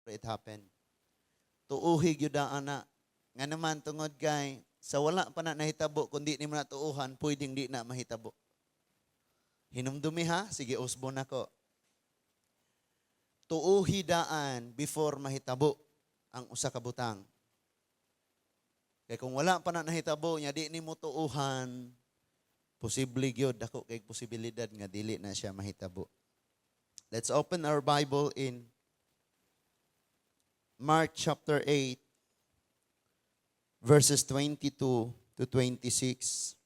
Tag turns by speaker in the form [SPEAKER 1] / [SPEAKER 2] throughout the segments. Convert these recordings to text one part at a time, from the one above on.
[SPEAKER 1] It happened. Tuuhi gyud ana. Nga naman tungod kay sa wala pa na nahitabo, kundi nimo na tuuhan, pwedeng di na mahitabo. Hinumdumi ha, sige, usbon nako. Tuuhi daan before mahitabo ang usa ka butang. Kay kung wala pa na nahitabo nya di nimo tuuhan, posible gyud, dako kay posibilidad nga dili na siya mahitabo. Let's open our Bible in Mark chapter 8 verses 22 to 26.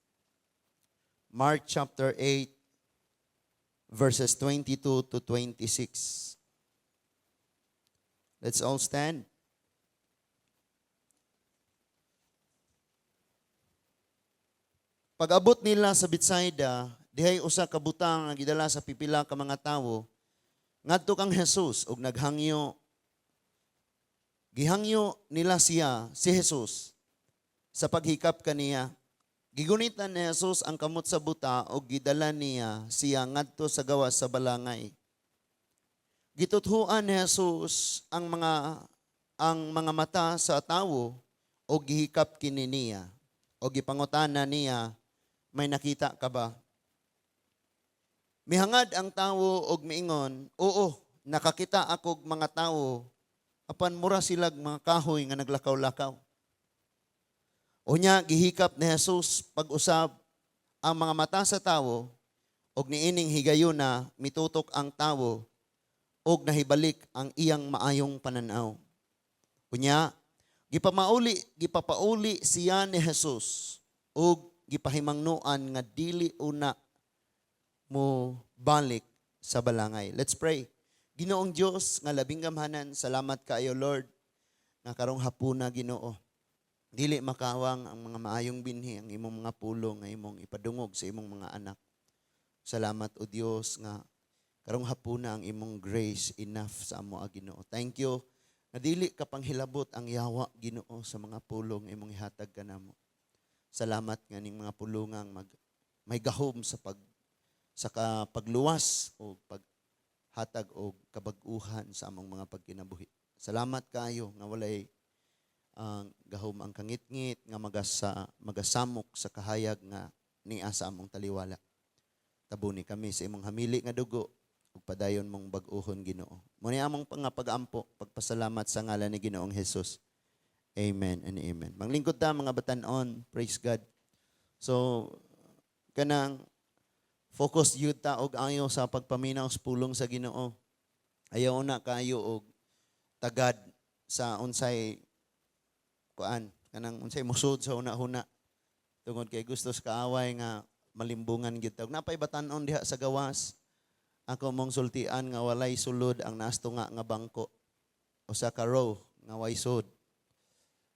[SPEAKER 1] Mark chapter 8 verses 22 to 26. Let's all stand. Pag-abot nila sa Bethsaida, dihay usa ka butang nga gidala sa pipila ka mga tawo ngadto kang Jesus ug naghangyo. Gihangyo nila siya, si Jesus, sa paghikap kaniya. Gigunitan ni Jesus ang kamot sa buta ug gidala niya siya ngadto sa gawas sa balangay. Gituthuan ni Jesus ang mga mata sa tawo ug gihikap kini niya o gipangutana niya, "May nakita ka ba?" Mihangad ang tawo og miingon, "Oo, nakakita akog mga tawo, apan mura silag mga kahoy nga naglakaw-lakaw." Unya gihikap ni Jesus pag-usab ang mga mata sa tawo og niining higayuna mitutok ang tawo og nahibalik ang iyang maayong pananaw. Unya gipapauli siya ni Jesus ug gipahimangnoan nga dili una mo balik sa balangay. Let's pray. Ginoong Dios nga labing gamhanan, salamat kaayo, Lord, nga karong hapuna, Ginoo, dili makawang ang mga maayong binhi, ang imong mga pulong nga imong ipadungog sa imong mga anak. Salamat, o Dios, nga karong hapuna ang imong grace enough sa amo, Ginoo. Thank you nga dili ka panghilabot ang yawa, Ginoo, sa mga pulong imong ihatag kanamo. Salamat nga ning mga pulungang mag may gahom sa pagluwas o paghatag og kabag-uhan sa among mga pagkinabuhi. Salamat kaayo nga walay ang gahom ang kangitngit nga magasamok sa kahayag nga niya sa among taliwala. Tabuni kami sa imong hamili nga dugo ug padayon mong bag-uhon, Ginoo. Mo ni among nga pag-ampo, pagpasalamat sa ngalan ni Ginoong Hesus. Amen and amen. Manglingkod ta, mga batan-on, praise God. So kanang focus yun ta og ayo sa pagpaminaw sa pulong sa Ginoo. Ayaw na kayo og tagad sa unsay kuan, kanang unsay musod sa una-huna. Tungod kay gusto sa kaaway nga malimbungan gyud ta. Napay batan-on diha sa gawas. Ako mong sultian nga walay sulod ang nastunga nga bangko. Usa ka row nga way sud.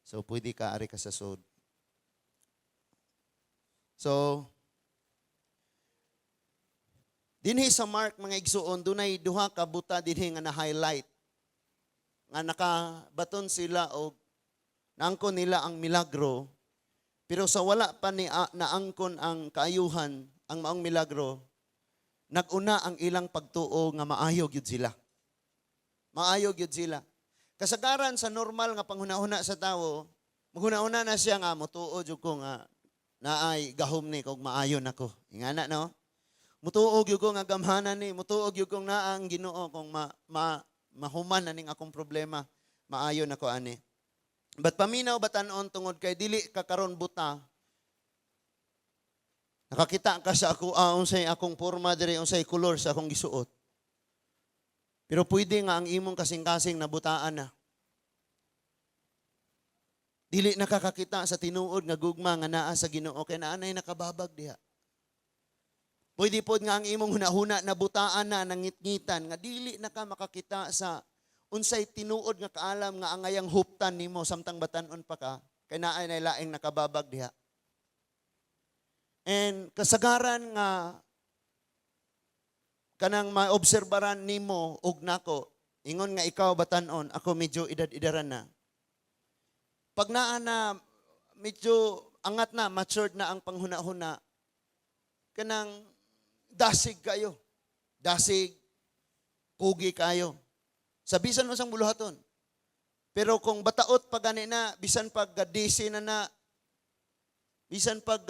[SPEAKER 1] So pwede ka ari ka sa sud. So dinhi sa Mark, mga igsuon, dunay duha ka buta dinhi nga na-highlight. Nga nakabaton sila og naangkon nila ang milagro, pero sa wala pa ni naangkon ang kaayuhan, ang maong milagro, naguna ang ilang pagtuo nga maayo gyud sila. Maayo gyud sila. Kasagaran sa normal nga panghuna-huna sa tawo, maghuna-huna na siya nga mutuo jud ko nga naay gahom ni kog maayo nako. Ingana, no? Mutuo gyud ko nga gamhanan ni, mutuo gyud kong naa ang Ginoo kung ma, ma mahuman na ning akong problema, maayo nako ani. But paminaw, batan-on, tungod kay dili ka karon buta. Nakakita ka sa ako, unsay akong porma diri, unsay kolor sa akong gisuot. Pero pwede nga ang imong kasing-kasing nabutaan na. Dili nakakakita sa tinuod nga gugma nga naa sa Ginoo kay naa nay nakababag diha. Pwede pod nga ang imong hunahuna nabutaan na, nangitngitan nga dili na ka makakita sa unsay tinuod nga kaalam nga angayang huptan nimo samtang batan-on pa ka kay naay nay laing nakababag diha. And kasagaran nga kanang maobserbaran nimo og nako, ingon nga ikaw batan-on, ako medyo edad-edaran na. Pag naa na medyo angat na, matured na ang panghuna-huna, kanang dasig kayo. Dasig, kugi kayo. Sa bisan unsang buluhaton. Pero kung bataot pa gani na, bisan pag DC na na, bisan pag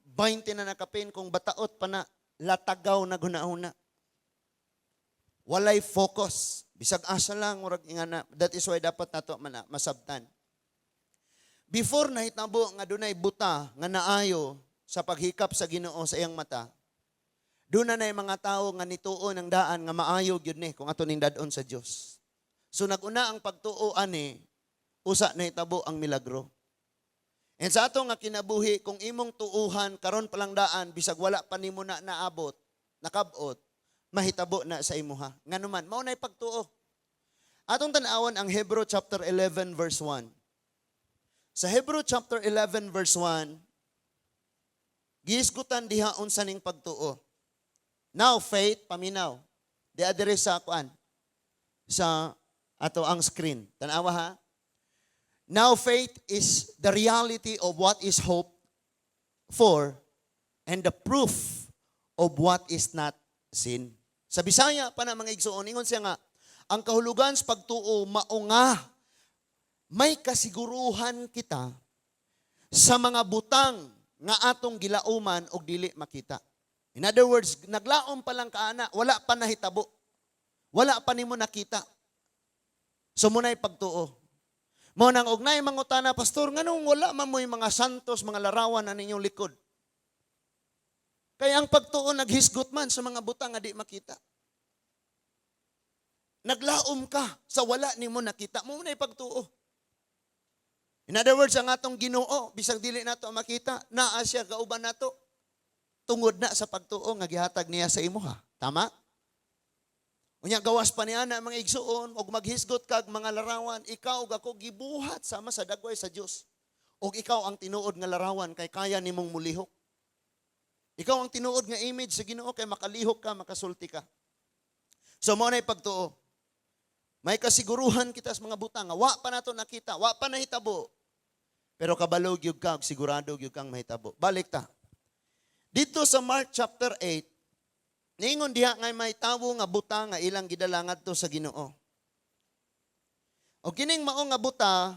[SPEAKER 1] 20 na nakapin, kung bataot pa na, latagaw na gunahuna. Walay focus. Bisag asa lang, murag ingana. That is why dapat nato man masabtan. Before nahitabo nga dunay buta nga naayo sa paghikap sa Ginoo sa iyang mata, doon na mga tao nga nituo ng daan nga maayo gyud ni kung ato ning dad-on sa Dios. So naguna ang pagtuo ani, usa nahitabo ang milagro. And sa ato nga kinabuhi, kung imong tuuhan karon pa lang daan, bisag wala pa nimo na naabot, nakabot, mahitabo na sa imuha. Nganuman, mao nay pagtuo. Atong tan-awon ang Hebrew chapter 11 verse 1. Sa Hebrew chapter 11 verse 1, gihisgutan diha unsa ning pagtuo. Now faith, paminaw. Di adire sa kuan sa ato ang screen. Tanawa ha. Now faith is the reality of what is hoped for and the proof of what is not seen. Sa Bisaya pa na, mga igsoon, ingon siya nga, ang kahulugan sa pagtuo mao nga may kasiguruhan kita sa mga butang nga atong gilauman og dili makita. In other words, naglaom pa lang ka ana, wala pa nahitabo. Wala pa nimo nakita. So mao nay pagtuo. Mao nang og naay mangutana, "Pastor, nganong wala man mo'y mga santos, mga larawan na ninyong likod?" Kaya ang pagtuo naghisgot man sa mga butang nga di makita. Naglaom ka sa wala nimo nakita. Mao nay pagtuo. In other words, ang atong Ginoo, bisag dili nato makita, naa siya kauban nato. Tungod na sa pagtuo nga gihatag niya sa imuha. Tama? Unya gawas pa niya na, mga igsuon, og maghisgot kag mga larawan, ikaw ug ako gibuhat sama sa dagway sa Dios. Og ikaw ang tinuod nga larawan kay kaya nimong mulihok. Ikaw ang tinuod nga image sa Ginoo kay makalihok ka, makasulti ka. So mao na pagtuo. May kasiguruhan kita sa mga butang nga wa pa nato nakita, wa pa nahitabo. Pero kabalo gyud ka, ug sigurado gyud kang mahitabo. Balik ta. Dito sa Mark chapter 8, niingon diha nga may tawo nga buta nga ilang gidala ngadto sa Ginoo. O kining mao nga buta,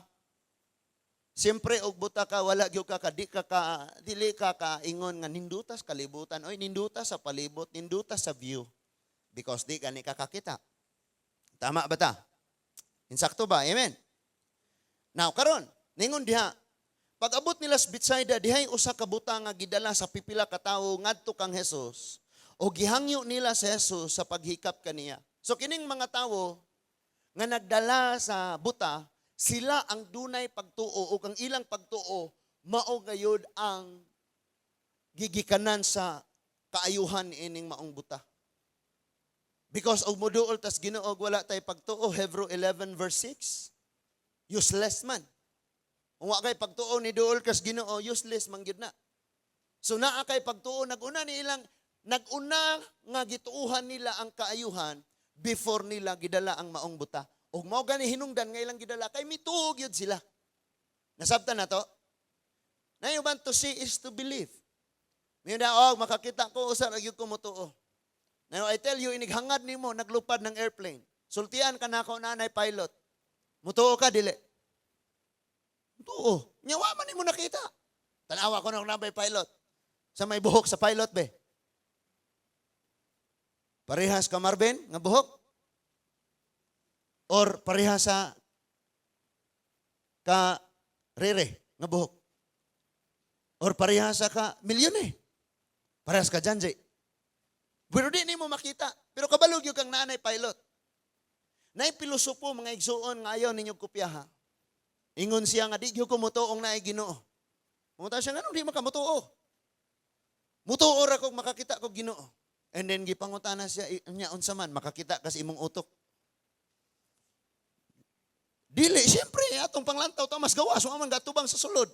[SPEAKER 1] siyempre og buta ka, wala gyud ka ka di ka ka dili ka ka ingon nga ninduta sa kalibutan, oy, ninduta sa palibot, ninduta sa view. Because di ka ni kakakita. Tama ba ta? Insakto ba? Amen. Now karon, ningon diha, pag abot nila sa Bethsaida, dihay usa ka buta nga gidala sa pipila ka tawo ngadto kang Jesus. O gihangyo nila sa Jesus sa paghikap kaniya. So kining mga tawo nga nagdala sa buta, sila ang dunay pagtuo o ang ilang pagtuo mao gayud ang gigikanan sa kaayuhan ining maong buta. Because og moduol tas Ginoo wala tay pagtuo, Hebrew 11 verse 6, useless man. Kung wa kay pagtuo ni duol kas Ginoo, useless man gyud na. So naa kay pagtuo, naguna ni ilang naguna nga gituuhan nila ang kaayuhan before nila gidala ang maong buta. Ug mao gani hinungdan nga ilang gidala kay mituo gyud sila. Nasabtan na to? Na uban, to see is to believe. Mayo na, "Oh, makakita ko, usa ra gyud ko motuo." Now I tell you, inighangad nimo naglupad ng airplane. Sultian ka nako na nay pilot. Mutuo ka, dili? Mutuo. Nya wa man nimo nakita. Tanawa ko nang nabay pilot. Sa may buhok sa pilot be. Parehas ka Marvin nga buhok? Or parehas sa ka Rere nga buhok? Or parehas sa ka Milyone? Parehas ka Janjay? Pero di nimo makita. Pero kabalo gyud kang naanay pilot. Nay pilosopo, mga igsuon, nga ayaw ninyo kopyaha. Ingon siya nga di gyud ko motuong naay Ginoo. Munta siya, "Nganong di man ka motuo?" "Mutuo ra kog makakita kog Ginoo." And then gipangutana siya niya, "Unsa man makakita ka sa imong utok?" "Dili, siyempre atong panglantaw ta mas gawas wa man gatubang sa sulod."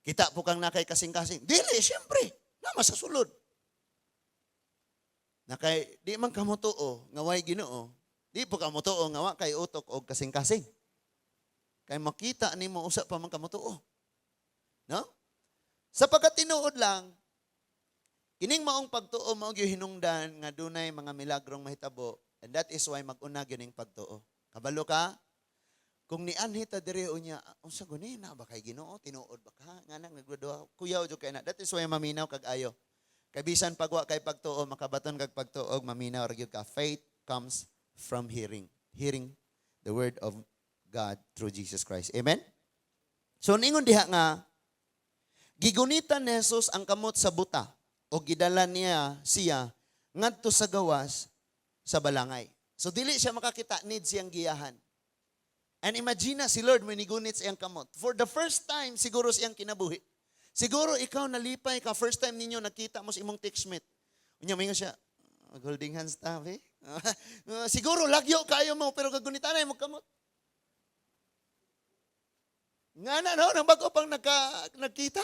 [SPEAKER 1] "Kita po kang nakay kasing-kasing?" "Dili, siyempre, nama sa sulod." Nakay di man ka motuo nga way Ginoo, di po ka motuo nga wa kay utok og kasing-kasing. Kay makita nimo, usa pa man ka motuo. No? Sa pagkatinuod lang, kining maong pagtuo mao gyud hinungdan nga dunay mga milagrong mahitabo, and that is why mag-una gyud ning pagtuo. Kabalo ka? Kung nianhi ta diri unya, unsa guni na ba kay Ginoo, tinuod ba ka? Nga nang nagduha, kuyaw jud kay na. That is why maminaw kag ayo. Kay bisan pagwa kay pagtuo, makabaton kag pagtuo, maminaw ra gyud ka. Faith comes from hearing. Hearing the word of God through Jesus Christ. Amen? So ningon diha nga gigunitan ni Jesus ang kamot sa buta o gidala niya siya ngadto sa gawas sa balangay. So dili siya makakita, need siyang giyahan. And imagine na si Lord may nigunit sa iyang kamot. For the first time, siguro siyang kinabuhi. Siguro ikaw nalipay ka, first time ninyo nakita mo sa imong textmate. Unya moingon siya, "Holding hands ta, be." Siguro lagyo kayo mo, pero gagunitan na mo kamot. Nga na, no? Nang bago pang nagkita.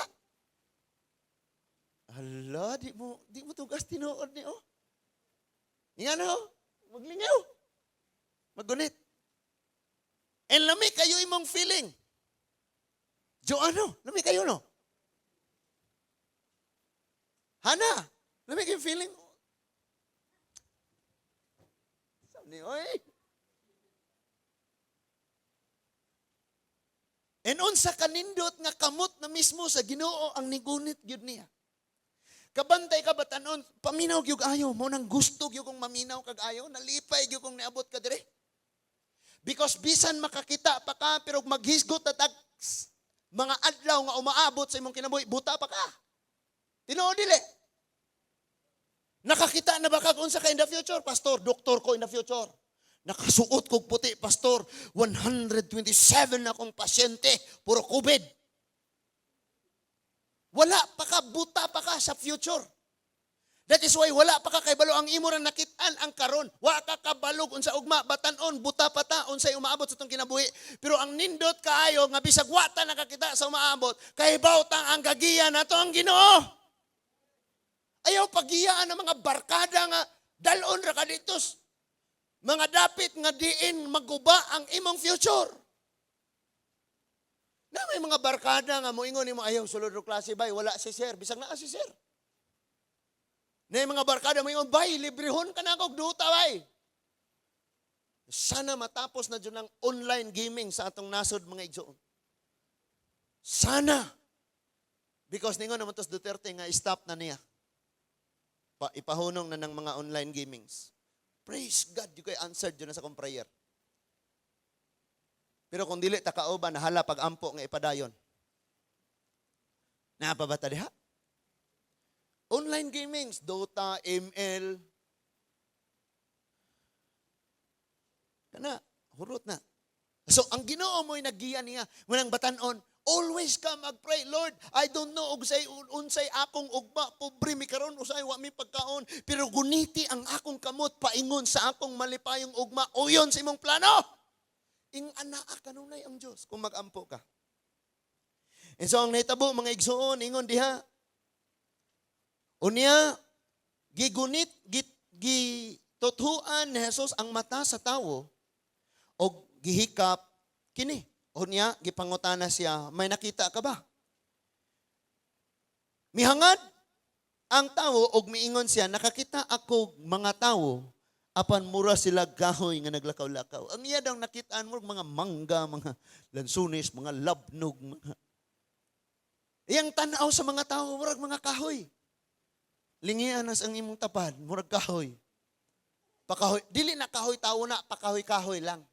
[SPEAKER 1] Hala, di mo tugas tinuod ni, oh. Nga no, maglingaw. Magunit. And lami kayo imong feeling. Joano, lami kayo, no? Hana, lami kayo feeling. Sabi ni, oy. And unsa kanindot nga kamot na mismo sa Ginoo ang nigunit gyud niya. Kabantay ka batanon, paminaw gyud ayo, mo nang gusto gyud kong maminaw kag ayo, nalipay gyud kong niabot ka dire. Because bisan makakita pa ka, pero maghisgot na tag mga adlaw nga umaabot sa imong kinabuhi, buta pa ka. Tinuod dili. Nakakita na ba kag unsa ka in the future? Pastor, doktor ko in the future. Nakasuot kog puti, pastor. 127 na akong pasyente, puro COVID. Wala pa ka, buta pa ka sa future. That is why wala pa ka kay balo ang imo ra nakit-an ang karon. Wa ka kabalog unsa ugma, batan-on, buta pa ta unsay umaabot sa atong kinabuhi. Pero ang nindot kaayo nga bisag wa ta nakakita sa umaabot, kahibaw ta ang gagiya nato ang Ginoo. Ayaw pagiyaan ng mga barkada nga dalon ra ka dito. Mga dapit nga diin maguba ang imong future. Na may mga barkada nga moingon nimo ayaw sulod ro klase bay, wala si sir, bisag naa si sir. Na may mga barkada moingon bay, librehon ka na og duta bay. Sana matapos na dyan ang online gaming sa atong nasod, mga igsoon. Sana. Because ningon naman tos Duterte nga stop na niya. Ipahunong na ng mga online gamings. Praise God, you kay answered yun na sa akong prayer. Pero kung dili ta kauban, nahala pag-ampo nga ipadayon. Naa pa ba ta diha? Online gamings, Dota, ML. Kana, hurot na. So, ang Ginoo mo'y naggiya niya, munang batan-on, always ka mag-pray, "Lord, I don't know unsay unsay akong ugma, pobre mi karon, usay wa mi pagkaon, pero guniti ang akong kamot paingon sa akong malipayong ugma, uyon sa imong plano." Ing anaa kanunay ang Dios kung mag-ampo ka. And so ang nahitabo, mga igsuon, ingon diha, unya gigunit gituthuan ni Jesus ang mata sa tawo og gihikap kini. Unya gipangutana siya, "May nakita ka ba?" Mihangad ang tawo og miingon siya, "Nakakita ako mga tawo apan mura sila kahoy nga naglakaw-lakaw." Ang iya daw nakitaan mo mga mangga, mga lansunis, mga labnog, mga iyang tan-aw sa mga tawo murag mga kahoy. Lingian nas ang imong tapad, murag kahoy. Pakahoy, dili na kahoy tawo na, pakahoy-kahoy lang.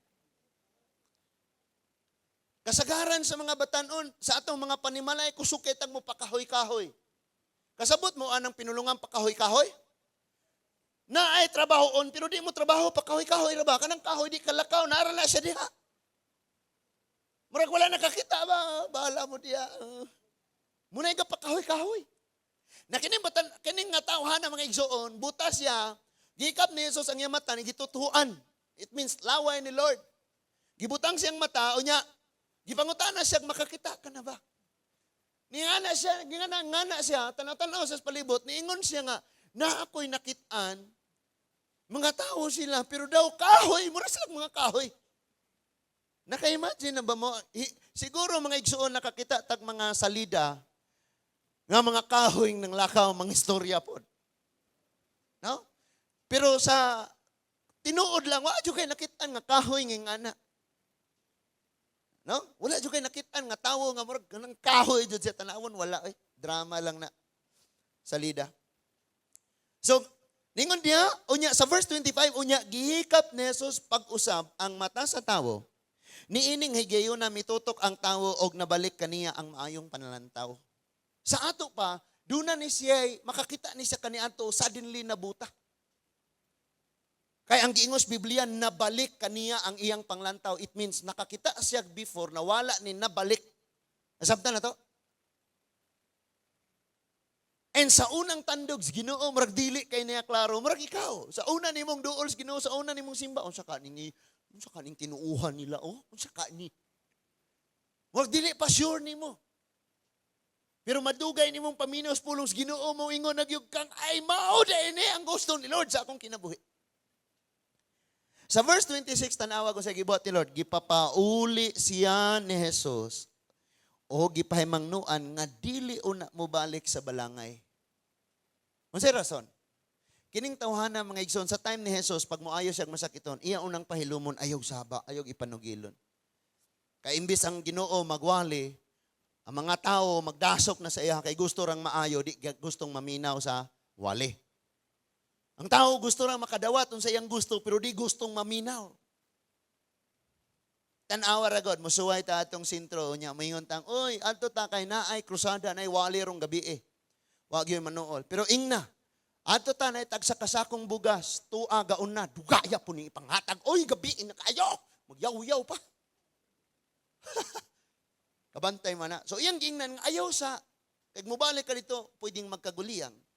[SPEAKER 1] Kasagaran sa mga batanon, sa atong mga panimalay, kusukit ang mo pakahoy-kahoy. Kasabot mo anang pinulungan pakahoy-kahoy? Na ay trabaho on, pero di mo trabaho, pakahoy-kahoy ra ba? Kanang kahoy di kalakaw, naara na siya diha. Murag wala nakakita ba? Bahala mo diha. Muna ka pakahoy-kahoy. Na kining batan, kining nga tawhana, mga igsoon, butas siya, gikap ni Jesus ang iyang mata, ni gitutuan. It means laway ni Lord. Gibutang siyang mata, unya, gipangutana siya, "Makakita ka na ba?" Ningana siya, ngana, ngana siya, tanaw-tanaw sa palibot, niingon siya nga, "Na ako'y nakitaan, mga tao sila, pero daw kahoy, mura sila mga kahoy." Naka-imagine na ba mo? Siguro mga igsuon nakakita tag mga salida, nga mga kahoy ng lakaw, mga istorya po. No? Pero sa tinuod lang, wa jud kay nakitaan nga kahoy nga ana. No? Wala jud kay nakitaan nga tawo nga murag kanang kahoy jud siya tanawon, wala eh. Drama lang na salida. So, ningon niya, unya sa verse 25, unya gihikap ni Jesus pag-usab ang mata sa tawo. Niining higayon na mitutok ang tawo og nabalik kaniya ang maayong panalantaw. Sa ato pa, duna ni siya makakita ni siya kaniadto, suddenly nabuta. Kay ang giingos Biblia, nabalik kaniya ang iyang panglantaw. It means nakakita siya before, nawala ni nabalik. Nasabtan na to? And sa unang tandog sa Ginoo, murag dili kay niya klaro, murag ikaw. Sa una nimong duol sa Ginoo, sa una nimong simba, unsa ka ning tinuuhan nila oh? Unsa ka ni? Murag dili pa sure nimo. Pero madugay nimong paminaw sa pulong sa Ginoo, mo ingon na gyud kang, "Ay, mao ni ang gusto ni Lord sa akong kinabuhi." Sa verse 26, tanawa ko sa gibuhat ni Lord, gipapauli siya ni Jesus o gipahimangnuan nga dili una mobalik sa balangay. Unsay rason? Kining tawhana, mga igsoon, sa time ni Jesus, pag moayo siya masakiton, iya unang pahilumon, ayaw saba, ayaw ipanugilon. Kay imbis ang Ginoo magwali, ang mga tao magdasok na sa iya kay gusto rang maayo, di gustong maminaw sa wali. Ang tao gusto rang makadawat unsa iyang gusto pero di gustong maminaw. Tan-awa ra god, musuway ta atong sentro unya moingon tang, "Oy, adto ta kay naay krusada, naay wali rong gabi eh." Wa gyud manuol. Pero ingna, "Adto ta, naay tagsa kasakong bugas, tua gaon na, dugaya po ni ipanghatag. Oy, gabi na kayo." Magyaw-yaw pa. Kabantay man na. So iyang giingnan nga ayaw sa kay mobalik ka dito, pwedeng magkaguliyang.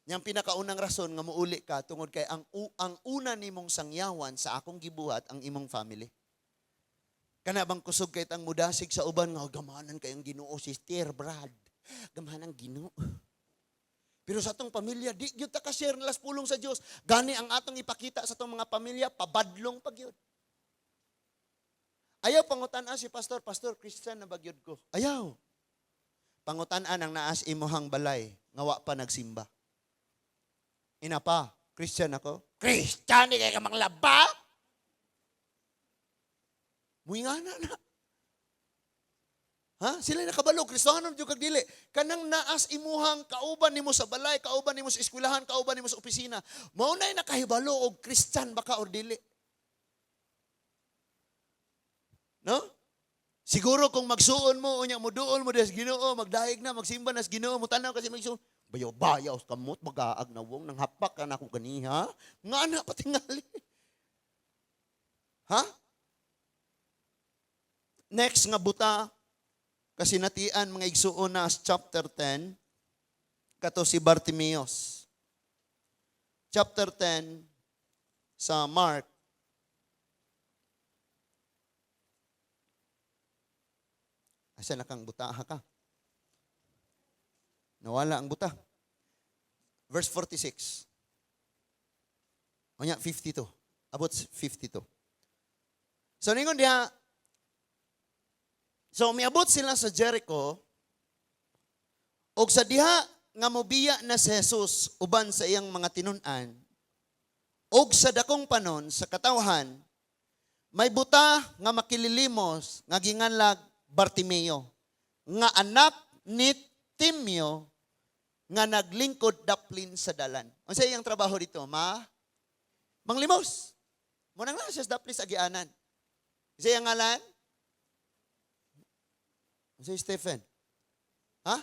[SPEAKER 1] Yang pinakaunang rason nga muuli ka tungod kay ang una nimong sangyawan sa akong gibuhat ang imong family. Kana bang kusog kay tang mudasig sa uban nga gamanan kay ang Ginoo, sister, brad. Gamanan Ginoo. Pero sa atong pamilya, di gyud ta ka-share nalas pulong sa Dios. Gani ang atong ipakita sa atong mga pamilya, pabadlong pa gyud. Ayaw pangutan-an si pastor, "Pastor, Christian na ba gyud ko?" Ayaw. Pangutan-an ang naas imuhang balay nga wa pa nagsimba. "Ina pa, Christian ako." "Christian, di kay ka manglaba?" Muingana na. Ha? Sila nakabalo, Kristiyano jud kag dili. Kanang naas imuhang kauban nimo sa balay, kauban nimo sa eskwelahan, kauban nimo sa opisina. Mao nay nakahibalo og Christian baka or dili. No? Siguro kung magsuon mo, unya mo duol mo des Ginoo, magdahig na, magsimba na sa Ginoo, mo tanaw kasi magsuon. "Bayaw-bayaw kamot, magaag na wong, nang hapak ka na ako ganiha." Nga na patingali. Ha? Next nga buta, kasinatian, mga igsuon, na chapter 10, kato si Bartimeus. Chapter 10 sa Mark. Asa na kang buta ka? Nawala ang buta. Verse 46. Unya, 52. Abot 52. So, ningon diha, so miabot sila sa Jericho, og sa diha nga mobiya na si Jesus uban sa iyang mga tinun-an, og sa dakong panon sa katawhan, may buta nga makililimos nga ginganlag Bartimeo, nga anak ni Timeo, nga naglingkod daplin sa dalan. Unsa iyang trabaho dito? Ma? Manglimos. Munang na siya sa daplin sa agianan. Unsa iyang ngalan? Unsa Stephen? Ha?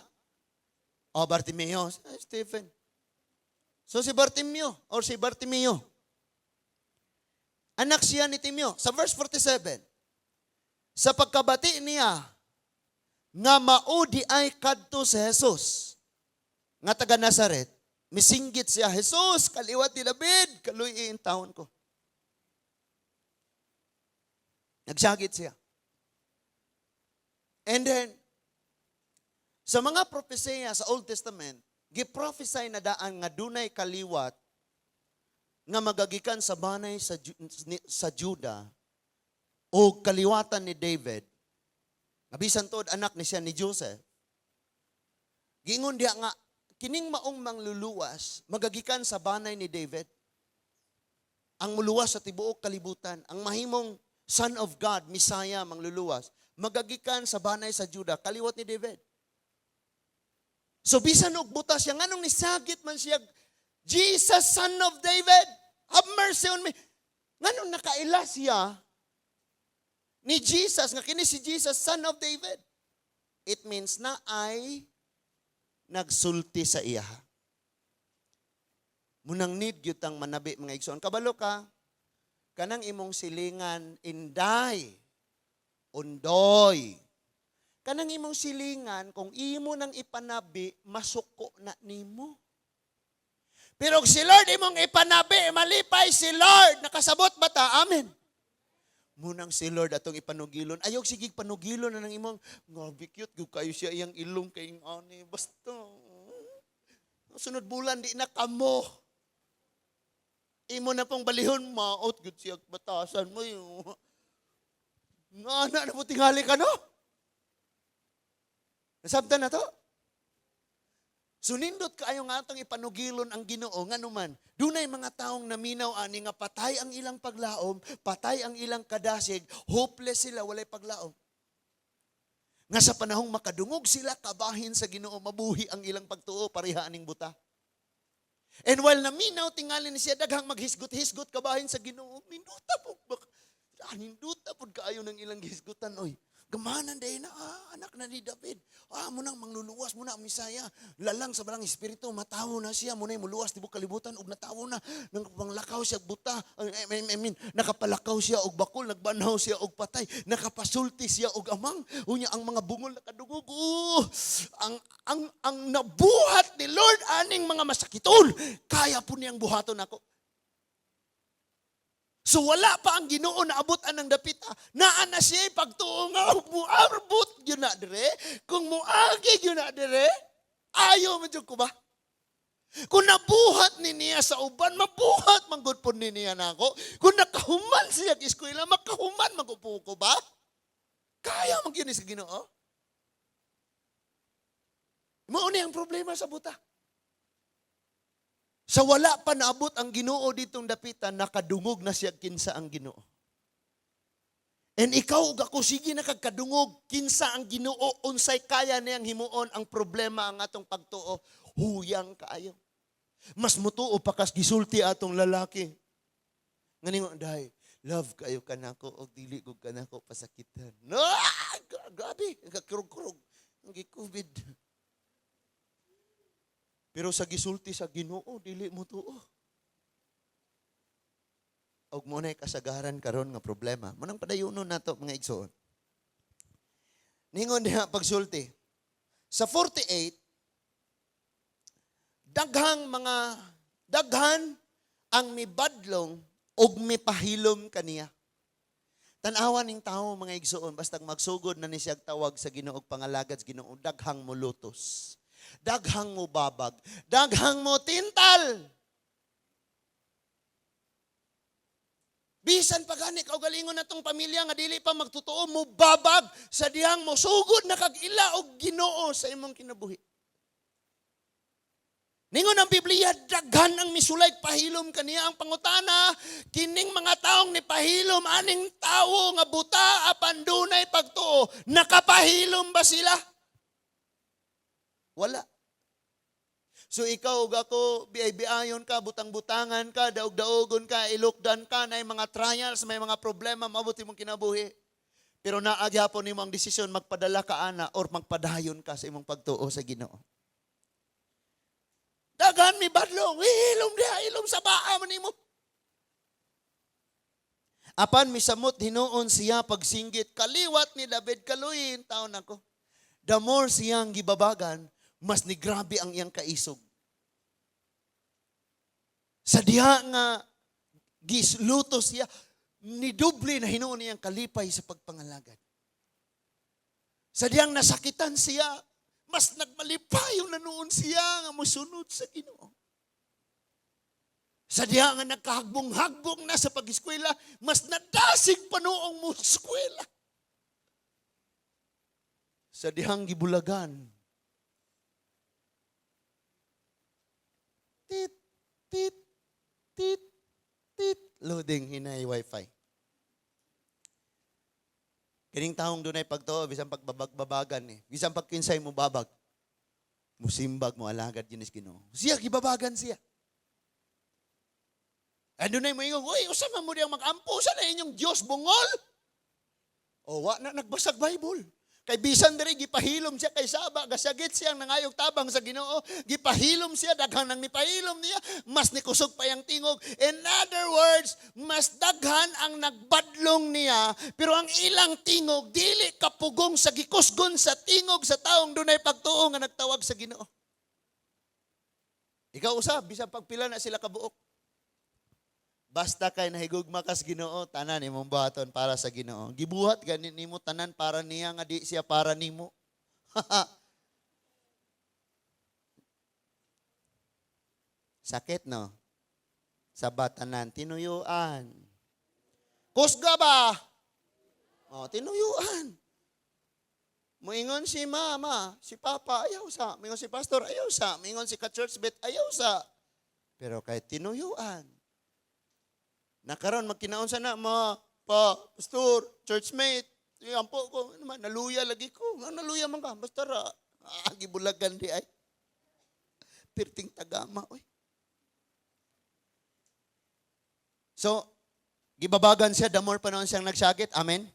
[SPEAKER 1] Oh, Bartimeo. Stephen. So si Bartimeo or si Bartimeo. Anak siya ni Timeo. Sa verse 47, sa pagkabati niya nga mao di ay kadto si Jesus nga taga Nazaret, misinggit siya, "Jesus, kaliwat ni David, kaluy taon ko." Nagsagit siya. And then, sa mga propesya sa Old Testament, giprophesy na daan nga dunay kaliwat nga magagikan sa banay sa Juda o kaliwatan ni David, nga bisan tuod anak ni siya ni Joseph. Giingon diha nga kining maong mangluluwas magagikan sa banay ni David. Ang muluwas sa tibuok kalibutan, ang mahimong Son of God, Messiah, mangluluwas. Magagikan sa banay sa Juda, kaliwat ni David. So bisan og buta siya, nganong nisagit man siya, "Jesus, Son of David, have mercy on me"? Nganong nakaila siya ni Jesus, nga kini si Jesus, Son of David? It means na ay nagsulti sa iya. Munang need gyud tang manabi, mga igsoon. Kabalo ka, kanang imong silingan, inday, undoy. Kanang imong silingan, kung imo nang ipanabi, masuko na nimo. Pero kung si Lord imong ipanabi, malipay si Lord. Nakasabot ba ta? Amen. Munang si Lord atong ipanugilon. Ayaw sige panugilon na ng imong, "Grabe cute, gyud kayo siya iyang ilong kay ani." Basta, sunod bulan, di na kamo. Imo na pong balihon, maot, gyud siya batasan mo yung. Nga na na po tingali ka, no? Nasabtan na to? Sunindot kaayo nga atong ipanugilon ang Ginoo. Nganuman, dunay mga taong naminaw ani nga patay ang ilang paglaom, patay ang ilang kadasig, hopeless sila, walay paglaom. Nga sa panahong makadungog sila kabahin sa Ginoo, mabuhi ang ilang pagtuo pareha aning buta. And while naminaw tingali ni siya, daghang maghisgot-hisgot kabahin sa Ginoo, ninduta po ah, ninduta pud kaayo ng ilang gihisgutan oy. Gamanan dahil na, ah, anak na ni David. Ah, munang mangluluwas, muna ang Misaya. Lalang sa balang espiritu, matawo na siya, muna muluwas tibok kalibutan, ug natawo na, nang panglakaw siya buta, I mean, nakapalakaw siya og bakol, nagbanhaw siya og patay, nakapasulti siya og amang. Unya ang mga bungol nakadungog, oh, ang nabuhat ni Lord aning mga masakiton, kaya po niyang buhaton ako. So wala pa ang Ginoo naabot anang dapita. Naa na siya pagtuo nga muarbot gyud na dire. Kung muagi gyud na dire, ayo man jud ko ba? Kung nabuhat ni niya sa uban, mabuhat man gud po ni niya nako. Kung nakahuman siya eskwela, makahuman man gud po ko ba? Kaya man gyud ni sa Ginoo. Mao ni ang problema sa buta. Sa wala pa naabot ang Ginoo ditong dapitan, nakadungog na siya kinsa ang Ginoo. And ikaw ug ako, sige na kagkadungog kinsa ang Ginoo, unsay kaya niyang himuon. Ang problema, ang atong pagtuo huyang kaayo. Mas mutuo pa kas gisulti atong lalaki. Nganing, "Day, love kayo kanako og dili ko kanako pasakitan." No, grabe, kakurog-kurog. Ang gi-COVID. Pero sa gisulti sa Ginoo, dili mo tuo. Og mo na'y kasagaran karon nga problema. Munang padayunon nato, mga igsoon. Ningon diha pagsulti. Sa 48, daghang mga daghan ang mibadlong og mipahilom kaniya. Tan-awa ning tao, mga igsoon, basta magsugod na ni siya tawag sa Ginoo, pangalagad sa Ginoo, daghang mulutos. Daghang mo babag, daghang mo tintal. Bisan pa gani kaugalingon natong pamilya nga dili pa magtotoo, mo babag sa dihang mo sugod na kag ila og Ginoo sa imong kinabuhi. Ningon ang Biblia, daghan ang misulay pahilom kaniya. Ang pangutana, kining mga taong ni pahilom aning tawo nga buta apan dunay pagtuo, nakapahilom ba sila? Wala. So ikaw ug ako, biay-biayon ka, butang-butangan ka, daog-daogon ka, ilukdan ka, na mga trials, may mga problema, mabuti mong kinabuhi. Pero naa gyapon nimo ang desisyon, magpadala ka ana or magpadayon ka sa imong pagtuo sa Ginoo. Daghan mi badlong, hilom diha, hilom sa baa man nimo. Apan misamot hinuon siya pagsinggit, "Kaliwat ni David, kaluyin taon ako." The more siyang gibabagan, mas nigrabe ang iyang kaisog. Sa diha nga gisluto siya, nidoble na hinuon niyang kalipay sa pagpangalagad. Sa dihang nasakitan siya, mas nagmalipayon na noon siya nga mosunod sa Ginoo. Sa diha nga nagkahagbong-hagbong na sa pag-eskwela, mas nadasig pa noong mo eskwela. Sa dihang gibulagan, tit, tit, tit, tit, loading hinay wifi. Kining taong dunay pagtuo, bisan pagbabag-babagan eh. Bisan pagkinsay mo babag. Musimbag mo alagad yun is Ginoo. Siya, gibabagan siya. And dunay mo ingon, "Uy, usa man mo diyang mag-ampo sa na inyong Diyos bungol?" O, wa na nagbasag Bible. Kay bisan diri gipahilom siya kay saba, gasagit siyang nangayog tabang sa Ginoo, gipahilom siya, daghan nang nipahilom niya, mas nikusog pa yang tingog. In other words, mas daghan ang nagbadlong niya, pero ang ilang tingog dili kapugong sa gikusgon sa tingog sa taong dunay pagtuo nga nagtawag sa Ginoo. Ikaw usab, bisan pagpila na sila kabuok. Basta kay nahigugma kas Ginoo, tanan imong buhaton para sa Ginoo. Gibuhat gani nimo tanan para niya nga di siya para nimo. Sakit, no? Sa batanan, tinuyuan. Kusga ba? Oh, tinuyuan. Moingon si mama, si papa, ayaw sa. Moingon si pastor, ayaw sa. Moingon si ka-church bet, ayaw sa. Pero kay tinuyuan. Nakaron magkinaon sa na, ma, pa, pastor, churchmate, ampo ko, ano man, naluya lagi ko. Nga naluya man ka, basta ra, gibulagan di ay. Pirting tagama, oy. So, gibabagan siya, the more pa noon siyang nagsakit. Amen?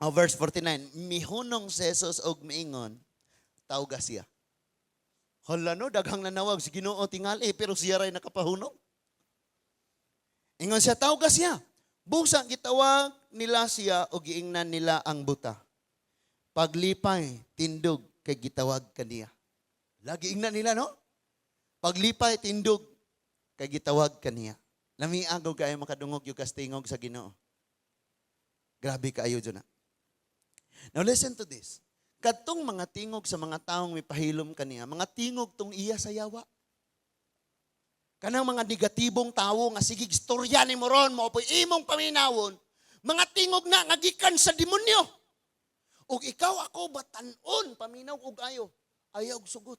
[SPEAKER 1] Oh, verse 49, mihunong si Jesus og miingon, tawga siya. Hala no, daghang nanawag si Ginoo tingali, pero siya ray nakapahunong. Ingon siya, tawga siya. Busa gitawag nila siya o giingnan nila ang buta. Paglipay, tindog kay gitawag kaniya. Lagi ingnan nila, no? Paglipay, tindog kay gitawag kaniya. Lamiag og kayo makadungog yung kastingog sa Ginoo. Grabe kaayo dyan na. Now listen to this. Kadtong mga tingog sa mga taong mipahilom kaniya, mga tingog tong iya sa yawa. Kanang mga negatibong tawo nga sige istorya ni mo ron, mao po'y imong paminawon, mga tingog na nga gikan sa demonyo. Ug ikaw ako batan-on paminaw og ayo, ayaw og sugot.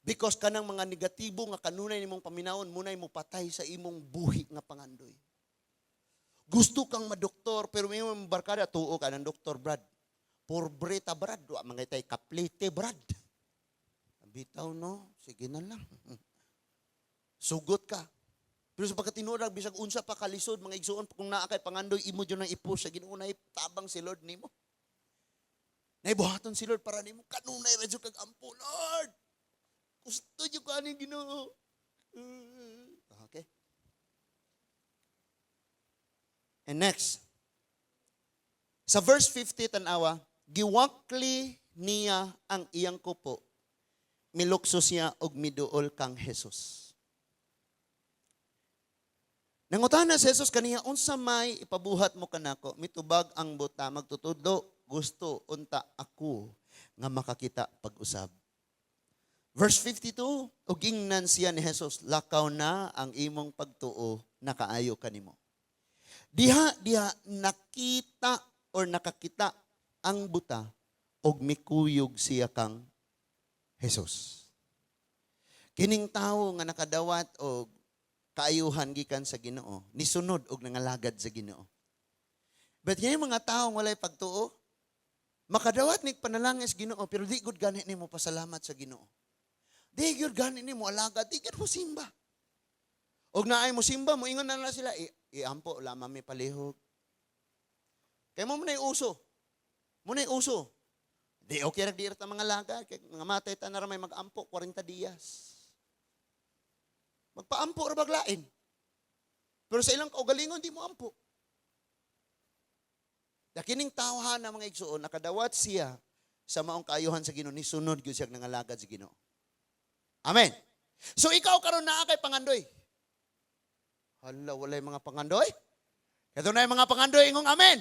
[SPEAKER 1] Because kanang mga negatibo nga kanunay nimong paminawon, munay mo patay sa imong buhi nga pangandoy. Gusto kang madoktor, pero may mga barkada, tuo ka ng doktor, Brad. Pobre ta, Brad. Wa mga itay kaplite, Brad. Bitaw, no? Sige na lang. Sugot ka. Pero sa pagkatinuod, bisag unsa pa kalisod, mga igsuon, kung naa kay pangandoy, imo dyan ang ipus sa Ginoo, na tabang si Lord nimo. Naibuhaton si Lord para nimo. Kanunay medyo kag ampo, Lord. Gusto niyo ko ani Ginoo. Okay. And next, sa verse 50, tanawa, giwakli niya ang iyang kupo, milukso siya og miduol kang Jesus. Nangutana si Jesus kaniya, "Unsa may ipabuhat mo kanako?" Mitubag ang buta, "Magtutudlo, gusto unta ako nga makakita pag-usab." Verse 52, ug ingnan siya ni Jesus, "Lakaw na, ang imong pagtuo nakaayo kanimo." Diha diha nakita or nakakita ang buta og mikuyog siya kang Jesus. Kining tawo nga nakadawat og kaayuhan gikan sa Ginoo, nisunod og nangalagad sa Ginoo. But kini mga tawo walay pagtuo, makadawat ni panalangin sa Ginoo, pero di gud gani nimo pasalamat sa Ginoo. Di gyud gani nimo alagad, di gyud mo simba. Og naay mo simba, moingon na lang sila, "Iampo lamang mi palihog." Kay mo man uso. Mo na uso. Di okay ra di ta mga lagad, kay mga matay ta na ra may mag-ampo 40 dias. Magpaampo ra baglain. Pero sa ilang kaugalingon, di mo ampo. Dakining tawhan na mga igsuon, nakadawat siya sa maong kaayuhan sa Ginoo, ni sunod gyud siya nangalagad sa Ginoo. Amen. So ikaw karon naa kay pangandoy. Hala, walay mga pangandoy? Kato na yung mga pangandoy, ingong amen.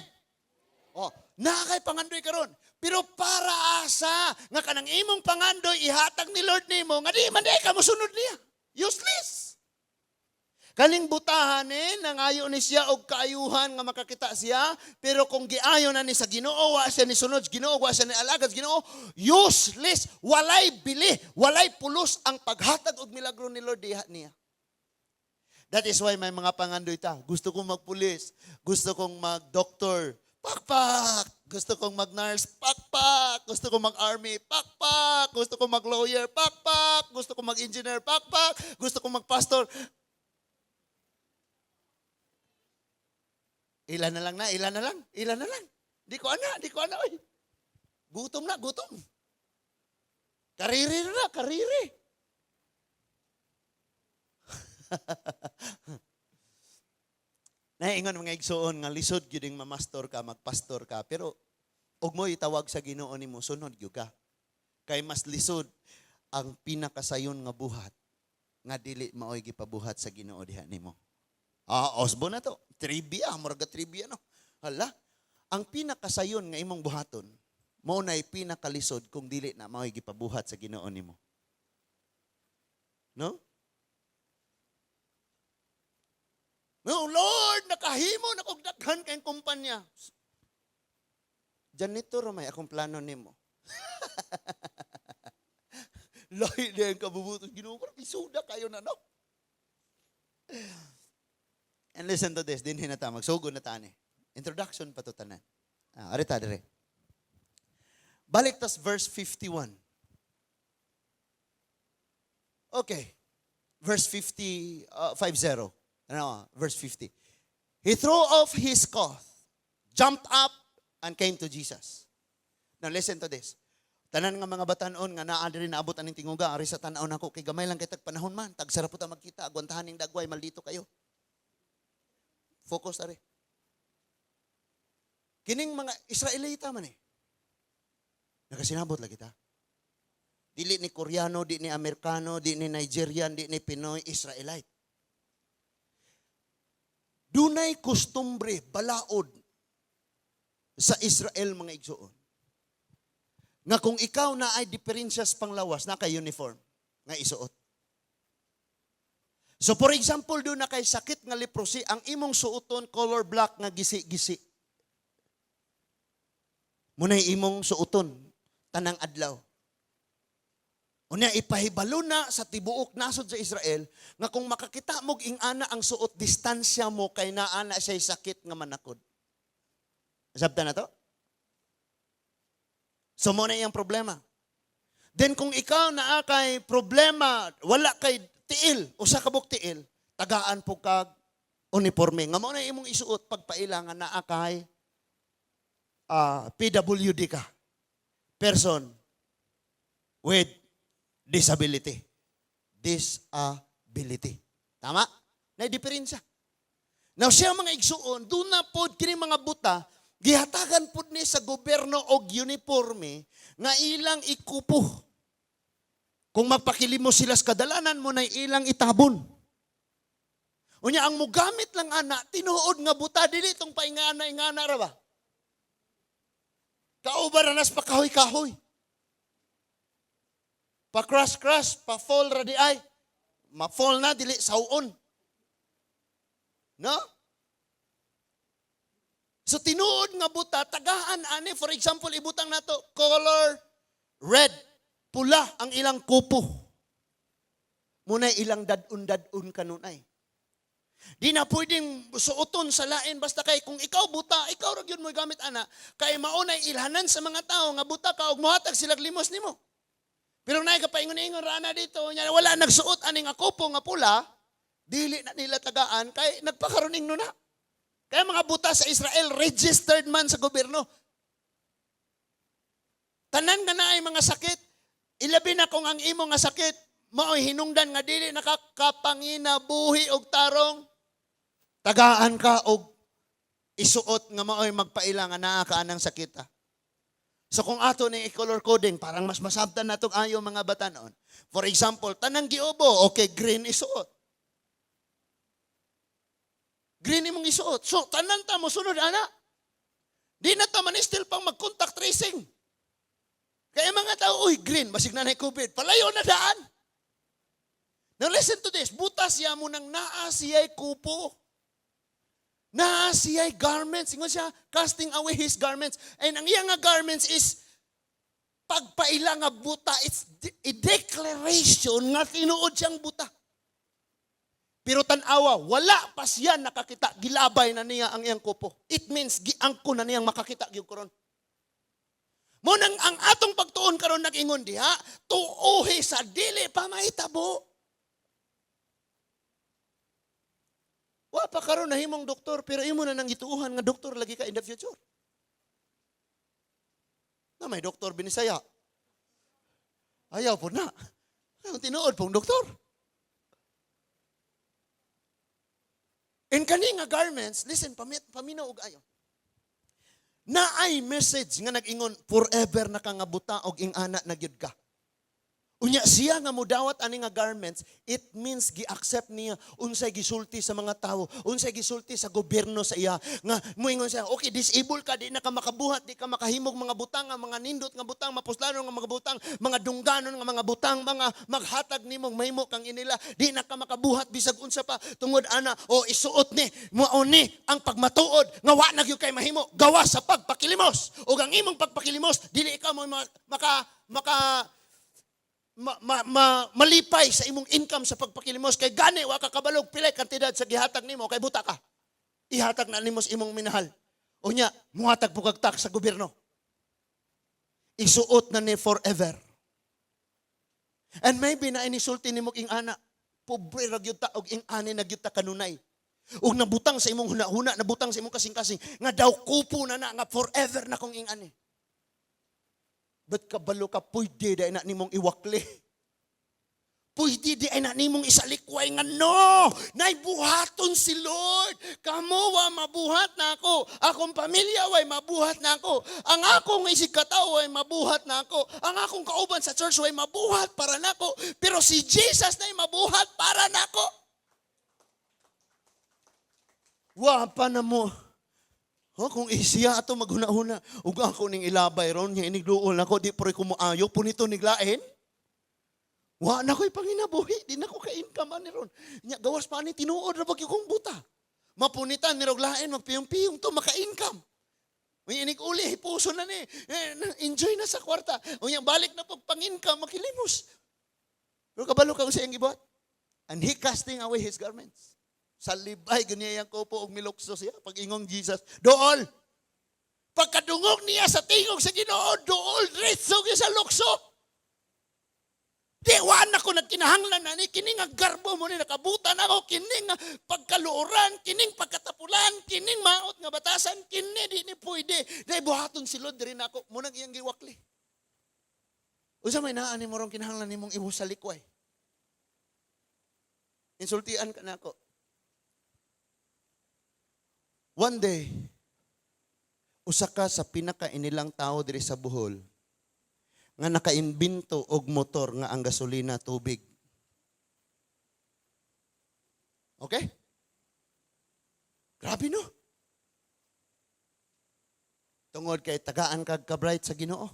[SPEAKER 1] Oh, naa kay pangandoy karon. Pero para asa nga kanang imong pangandoy ihatag ni Lord nimo nga di man di ka mosunod niya. Useless. Kaning butahan eh, nangayo ni siya og kaayuhan nga makakita siya, pero kung giayo na ni sa Ginoo, wa siya ni sunod sa Ginoo, wa siya ni alagad sa Ginoo, useless, walay bili, walay pulos ang paghatag og milagro ni Lord diha niya. That is why may mga pangandoy ta. Gusto kong magpulis, gusto kong mag-doctor, Pakpak! Gusto kong mag-nurse, pakpak! Gusto kong mag-army, pakpak! Gusto kong mag-lawyer, pakpak! Gusto kong mag-engineer, pakpak! Gusto kong mag-pastor. Ilan na lang na, ilan na lang, ilan na lang. Di ko ana, di ko ana, oy. Gutom na, gutom. Kariri na, kariri. Naingon mga igsoon nga lisod gyud mamastor ka, magpastor ka, pero og mo itawag sa Ginoo nimo, sunod gyud ka. Kay mas lisod ang pinakasayon nga buhat nga dili maoy gipabuhat sa Ginoo diha nimo. Ah, osbo na to. Trivia, murag trivia no. Hala, ang pinakasayon nga imong buhaton, mao nay pinakalisod kung dili na maoy gipabuhat sa Ginoo nimo. No? No, Lord, nakahimo na kog daghan kay kumpanya. Janitor may akong plano nimo. Lahi na ang kabubuton. Ginoo ko, isuda kayo na, no? And listen to this, dinhi na ta, magsugod na ta ni. Introduction pa to tanan. Ah, arita dire. Balik tas verse 51. Okay. Verse 50, 50. Ano, verse 50. He threw off his cloth, jumped up, and came to Jesus. Now listen to this. Tanan nga mga batanon nga naa diri naabot aning tinguga, ari sa tan-aw nako kay gamay lang kay tag panahon man, tag sarap ta magkita, agwantahan ning dagway, maldito kayo. Focus ari. Kining mga Israelita man eh. Nakasinabot lagi ta. Dili ni Koreano, di ni Amerikano, di ni Nigerian, di ni Pinoy, Israelite. Dunay kostumbre, balaod sa Israel mga igsoon. Nga kung ikaw na ay diferensya sa panglawas, na kay uniform nga isuot. So for example, doon na kay sakit nga leprosy, ang imong suoton color black nga gisi-gisi. Muna'y imong suoton, tanang adlaw. Unya ipahibalo na sa tibuok nasod sa Israel nga kung makakita mo ing-ana ang suot, distansya mo kay naa na siya'y sakit nga manakod. Sabta na to? So mo na iyang problema. Then kung ikaw naa kay problema, wala kay tiil, usa ka buok tiil, tagaan po kag uniforme. Nga mo na imong isuot pagpaila nga naa kay PWD ka. Person with disability. Disability. Tama? Na diferensya. Now siya mga igsuon, doon na pod kini mga buta, gihatagan pod ni sa gobyerno og uniforme nga ilang ikupo. Kung magpakilimos sila sa kadalanan mo na ilang itabon. Unya ang mugamit lang ana, tinuod nga buta dili tong paingana ingana ra ba? Kauban ra nas pakahoy-kahoy. Pa-crash-crash, pa-fall ra di ay. Ma-fall na, dili sawon. No? So tinuod nga buta, tagaan ani, for example, ibutang nato color red, pula ang ilang kupo. Muna ilang dadun-dadun kanunay. Di na pwedeng suoton sa lain basta kay kung ikaw buta, ikaw ra gyud mo gamit ana, kay maunay ilhanan sa mga tao nga buta ka og mohatag sila limos nimo. Pero naay ka paingon-ingon ra ana dito, nya wala nagsuot aning akupo nga pula, dili na nila tagaan kay nagpakaroning no na. Kaya mga buta sa Israel registered man sa gobyerno. Tanan nga naay mga sakit, ilabi na kung ang imo nga sakit mao'y hinungdan nga dili nakakapanginabuhi og tarong, tagaan ka og isuot nga mao'y magpaila nga naa ka anang sakit. So kung ato ni i-color coding, parang mas masabtan natong ayo mga batanon. For example, tanang giubo, okay, green isuot. Green imong isuot. So tanan ta mo sunod ana. Di na ta man still pang mag-contact tracing. Kaya mga tao, uy, green, basig na na COVID, palayo na daan. Now listen to this, butas siya mo nang naa siya'y kupo. Naa siya'y garments. Ingon siya, casting away his garments. And ang iya nga garments is pagpaila nga buta. It's a declaration nga tinuod siyang buta. Pero tan-awa, wala pa siya nakakita, gilabay na niya ang iyang kupo. It means giangko na niyang makakita gyud karon. Mao nang ang atong pagtuon karon nag-ingon diha, tuohi sa dili pa mahitabo. Wa pa karon nahimong doktor, pero imo na nang gituohan nga doktor lagi ka in the future. Na may doktor Binisaya. Ayaw po na. Ang tinuod pong doktor. In kani nga garments, listen, paminaw og ayo. Naay message nga nag-ingon, forever na ka nga buta og ing-ana na gyud ka. Unya siya nga mudawat ani nga garments, it means gi-accept niya unsay gisulti sa mga tawo, unsay gisulti sa gobyerno sa iya nga moingon siya, okay, disable ka, di na ka makabuhat, di ka makahimog mga butang, nga mga nindot nga butang, mapuslanon nga mga butang, mga dungganon nga mga butang, mga maghatag nimong mahimo kang inila, di na ka makabuhat bisag unsa pa tungod ana o isuot ni mao ni ang pagmatuod nga wa na gyud kay mahimo gawas sa pagpakilimos. Ug ang imong pagpakilimos dili ikaw mo maka maka ma, ma, ma, malipay sa imong income sa pagpakilimos kay gani wa ka kabalog pilay kantidad sa gihatag nimo kay buta ka. Ihatag na nimo sa imong minahal. Unya, muhatag po kag tax sa gobyerno. Isuot na ni forever. And maybe na inisulti nimo ing ana, pobre ra gyud ta og ing ani na gyud ta kanunay. Ug nabutang sa imong hunahuna, nabutang sa imong kasing-kasing nga daw kupo na na nga forever na kong ing ani. But kabalo ka, pwede di na nimong iwakli. Pwede di na nimong isalikway nga no. Naibuhaton si Lord. Kamo wa mabuhat na ako. Akong pamilya way mabuhat na ako. Ang akong isig katao way mabuhat na ako. Ang akong kauban sa church way mabuhat para nako. Pero si Jesus na mabuhat para nako. Wa pa na mo. Oh, kung isiya ato maghuna-huna, ug ako ning ilabay ron nga inigduol nako di pre ko moayo punito niglain. Wa na ko'y panginabuhi, di na ko ka-income ani ron. Nya gawas pa ani tinuod ra bagyo kong buta. Mapunitan ni rog lain magpiyong-piyong to maka-income. Unya inig uli hipuso na ni. Enjoy na sa kwarta. Unya balik na pag pang-income makilimos. Pero kabalo ka sa iyang gibuhat. And he casting away his garments. Sa libay, ganyan ko po, og milukso siya. Pag ingong Jesus, dool! Pagkadungog niya sa tingog sa Ginoo, dool, diretso gyud sa lukso. Di, waan ako nagkinahanglan na ni, kini nga garbo mo ni, nakabutan ako, kini nga pagkaluoran, kining pagkatapulan, kining maot nga batasan, kini di ni pwede. Dahil buhaton si Lord, diri na ako, munang iyang giwakli. Unsa may naa ni mo rong kinahanglan nimong iwo sa likway? Insultian ka na ako. One day, usa ka sa pinakainilang tao diri sa Bohol nga nakaimbento og motor nga ang gasolina tubig. Okay? Grabe no? Tungod kay tagaan kag ka-bright sa Ginoo.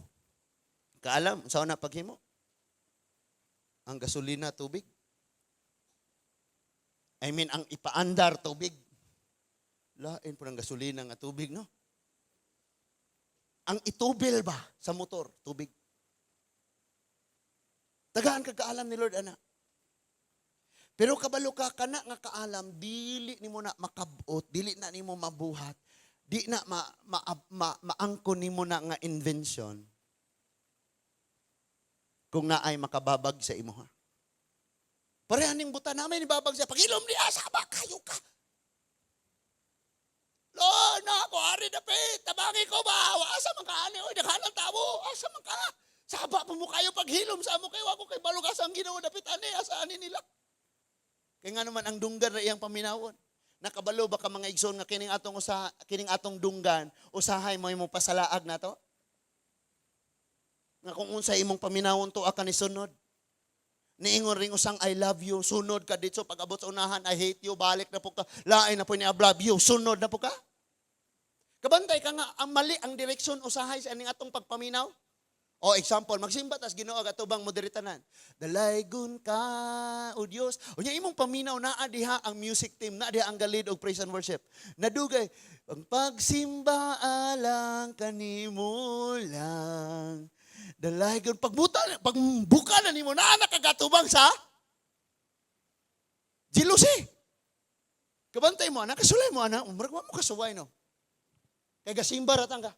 [SPEAKER 1] Kaalam, unsa na paghimo? Ang gasolina tubig. I mean, ang ipaandar tubig. Lain po ng gasolina nga tubig, no? Ang itubil ba sa motor, tubig. Tagaan ka kaalam ni Lord, ana. Pero kabalo ka kana nga kaalam, dili nimo na makabot, dili na nimo mabuhat, di na maangkon nimo na nga invention kung naay makababag sa imo ha. Pareha ning buta namin ni babag siya. Pagilom niya, saba kayo ka. Lord, na ako, ari na pe, tabangi ko ba? Asa man ka, ani? Oy, daghan ang tawo. Asa man ka? Saba pa mo kayo paghilom sa amo kayo. Ako kay balog asa ang Ginoo dapit ani, asa ani nila. Kaya nga naman ang dunggan ra iyang paminawon. Nakabalo ba ka mga igsoon nga kining atong dunggan usahay mo imong pasalaag nato? Nga kung unsa imong paminawon to ka ni sunod. Niingon ring usang I love you, sunod ka dito pag abot sa unahan I hate you, balik na po ka. Lain na po ni I love you, sunod na po ka. Kabantay ka nga ang mali ang direksyon usahay sa aning atong pagpaminaw. O example, magsimba tas Ginoo atubang moderitanan. Dalaygon ka, o Dios. Unya imong paminaw naa diha ang music team, naa diha ang galid og praise and worship. Nadugay ang pagsimba alang kanimo lang. Dalaygon pagbuta, pagbuka na nimo naa nakagatubang sa jealousy. Kabantay mo, ana, kasulay mo, ana, murag wa mo kasuway, no? Kay gasimba ra tang ka.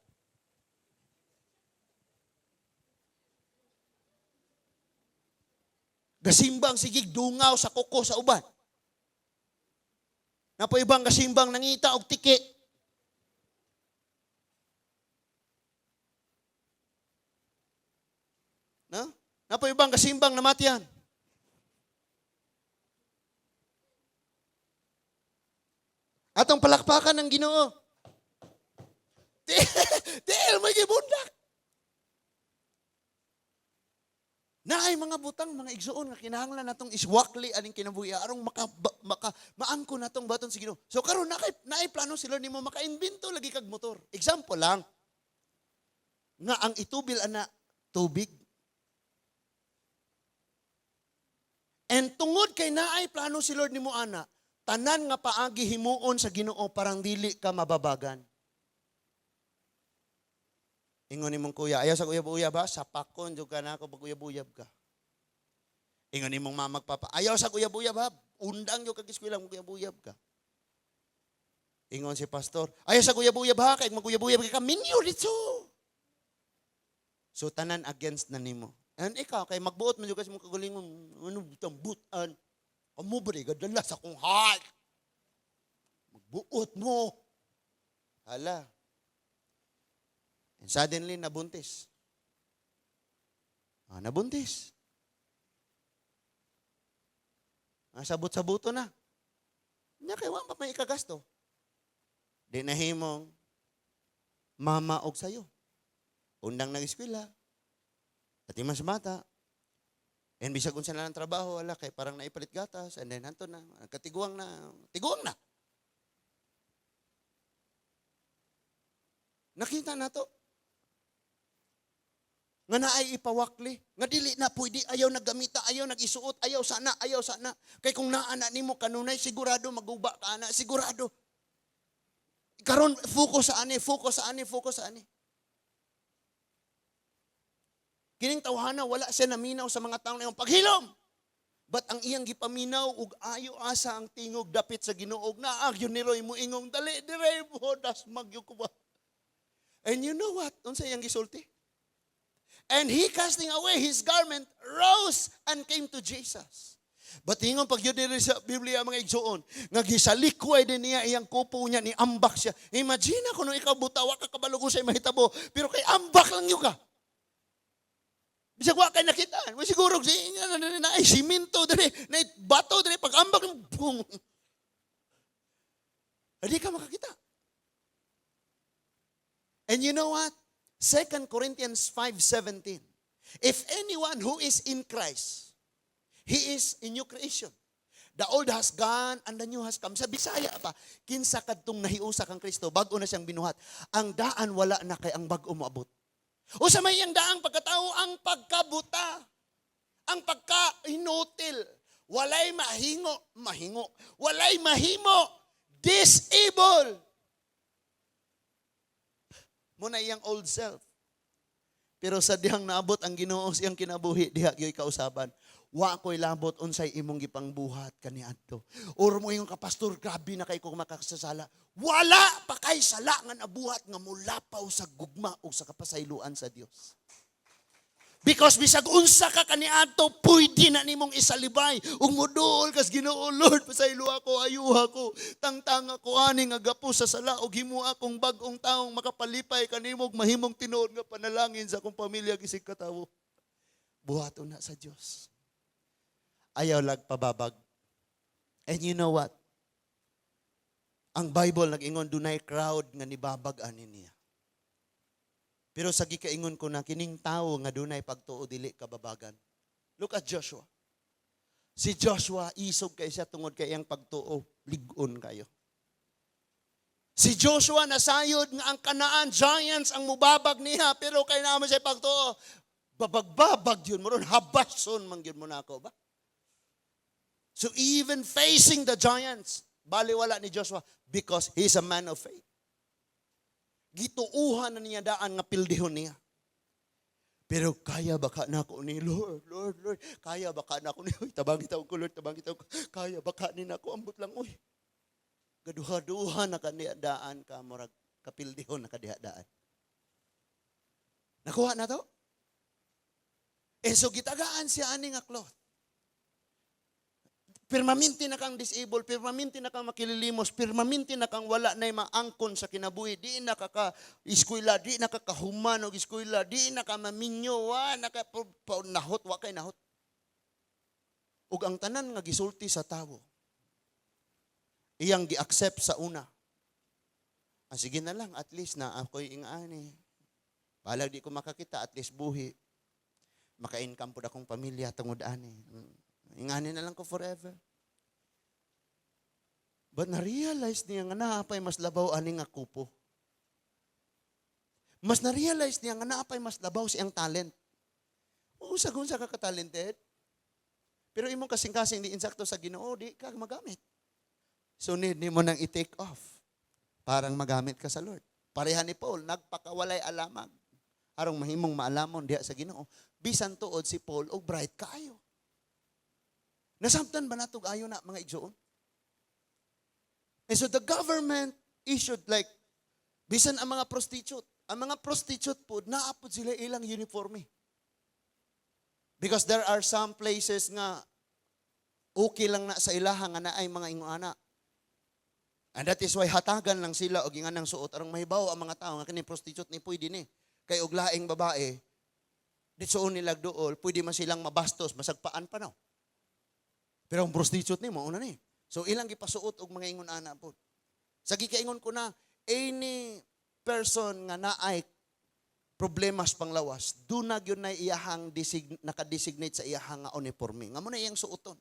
[SPEAKER 1] Gasimbang sigig dungaw sa kuko sa uban. Napo ibang gasimbang nangita og tiki. No? Napo ibang gasimbang namatian. Atong palakpakan ng Ginoo. Tiil mo gibundak. Naay mga butang, mga igsuon nga kinahanglan natong iswakli aning kinabuhi aron maka, maka maangko natong baton sa Ginoo. So karon naay plano sila nimo maka-imbento lagi kag motor. Example lang nga ang itubil ana tubig. And tungod kay naay plano si Lord nimo ana, tanan nga paagi himuon sa Ginoo parang dili ka mababagan. Ingon nimong kuya, ayaw sa uyab-uyab ha, sapakon jud ka na ako pag uyab-uyab ka. Ingon nimong mama papa, ayaw sa uyab-uyab ha, undang jud kag eskwela mag uyab-uyab ka. Ingon si pastor, ayaw sa uyab-uyab ha, kay mag-uyab-uyab ka, minyo dito. So tanan against na nimo. And ikaw, kay magbuot man jud ka sa imong kagalingon, ano bitang butan? Amo ba gadala sa akong heart? Magbuot mo. Hala. And suddenly, nabuntis. Ah, nabuntis. Ah, sabot-sabuto na. Nya kay wa pa may ikagasto. Di nahimong mama og sayo. Undang nag-eskwela. At mas bata. And bisag unsa na lang trabaho, wala kay parang naipalit gatas, and then hanto na, katiguang na, tiguang na. Nakita na to. Nga naay ipawakli, nga dili na pwede, ayaw naggamita, ayaw nag-isuot, ayaw sana, ayaw sana. Kay kung naa na nimo kanunay, sigurado maguba ka ana, sigurado. Karon focus sa ani, focus sa ani, focus sa ani. Kining tawhana wala siya naminaw sa mga tawo na iyong paghilom. But ang iyang gipaminaw ug ayo asa ang tingog dapit sa Ginoo, naa gyud ni Roy mo ingong dali dire mo dasmag gyud ko ba. And you know what? Unsa iyang gisulti? And he, casting away his garment, rose and came to Jesus. But ingon pag yun diri sa Biblia mga igsuon, nga gisalikway din niya iyang kupo niya, ni ambak siya. Imagine kung ikaw butawa ka kabalo kung sa'y mahitabo, pero kay ambak lang yun ka. Bisag wa kay nakita. Wa siguro si na, na, na, ay simento diri, na bato diri pag ambak boom. Hindi ka makakita. And you know what? 2 Corinthians 5:17. If anyone who is in Christ, he is a new creation. The old has gone and the new has come. Sa Bisaya pa, kinsa kadtong nahiusa kang Kristo, bag-o na siyang binuhat. Ang daan wala na kay ang bag-o moabot. O sa may iyang daang pagkatao, ang pagkabuta, ang pagka-inutil, walay mahingo, mahingo, walay mahimo, disable. Muna iyang old self. Pero sa dihang naabot ang Ginoo sa iyang kinabuhi, diha gyoy kausaban. Wa ko'y labot unsay imong gipangbuhat kaniadto. Or mo ingon ka, pastor, grabe na kay ko makakasasala. Wala pa kay sala nga nabuhat nga mulapaw sa gugma o sa kapasayloan sa Dios. Because bisag unsa ka kaniadto, pwede na nimong isalibay. Ug moduol kas Ginoo, Lord, pasaylo ako, ayuha ko. Tangtang ako ani nga gapos sa sala ug himo akong bag-ong taong makapalipay kanimo ug mahimong tinuod nga panalangin sa akong pamilya gisig katawo. Buhaton na sa Dios. Ayaw lag pababag. And you know what? Ang Bible nag-ingon dunay crowd nga nibabag ani niya. Pero sa gikaingon ko na kining tawo nga dunay pagtuo dili kababagan. Look at Joshua. Si Joshua isog kay siya tungod kay iyang pagtuo, lig-on kayo. Si Joshua nasayod nga ang Canaan giants ang mubabag niya, pero kay naman siya pagtuo, babagbabag yun mo ron, habason man yun mo na ako ba? So even facing the giants, baliwala ni Joshua because he's a man of faith. Gituuhan na niya daan nga pildihon niya. Pero kaya ba ka na ako ni Lord, Lord, Lord, kaya ba ka na ako ni, uy, tabang kita ko, Lord, tabang kita ko, kaya ba ka ni nako, ambot lang, uy. Gaduha-duha na daan ka, murag kapildihon na kadiha daan. Nakuha na to? Eh so gitagaan siya ani nga cloth. Permanente na kang disabled, permanente na kang makililimos, permanente na kang wala na maangkon sa kinabuhi, di na ka ka eskwela, di na ka kahuman og eskwela, di na ka maminyo, wa na ka nahot, wa kay nahot. Ug ang tanan nga gisulti sa tawo, iyang gi-accept sa una. Ah, sige na lang, at least na ako'y ingani. Balag di ko makakita, at least buhi. Maka-income pud akong pamilya tungod ani. Ingani na lang ko forever. But na-realize niya nga naa pay mas labaw ani nga kupo. Mas na-realize niya nga naa pay mas labaw siyang talent. Oo, sa sa ka ka-talented. Pero imong kasing-kasing di insakto sa Ginoo, di ka magamit. So need nimo nang i-take off parang magamit ka sa Lord. Pareha ni Paul, nagpakawalay alamag arong mahimong maalamon diha sa Ginoo. Bisan tuod si Paul og bright kaayo. Nasabtan ba natog ayo na, mga igsoon? And so the government issued like bisan ang mga prostitute po, naa pod sila ilang uniforme. Because there are some places nga okay lang na sa ilaha nga naay mga ingoana. And that is why hatagan lang sila og inganang suot arong mahibaw ang mga tao nga kini prostitute ni, pwede ni. Kay og laing babae, di suon nila duol, pwede man silang mabastos, masagpaan pa no. Pero ang prostitute ni mao na ni. So ilang gipasuot og mga ingon ana po. Sa gikaingon ko na, any person nga naay problemas panglawas, duna gyud na iyahang naka-designate sa iyahang nga uniforme. Nga mo na iyang suoton.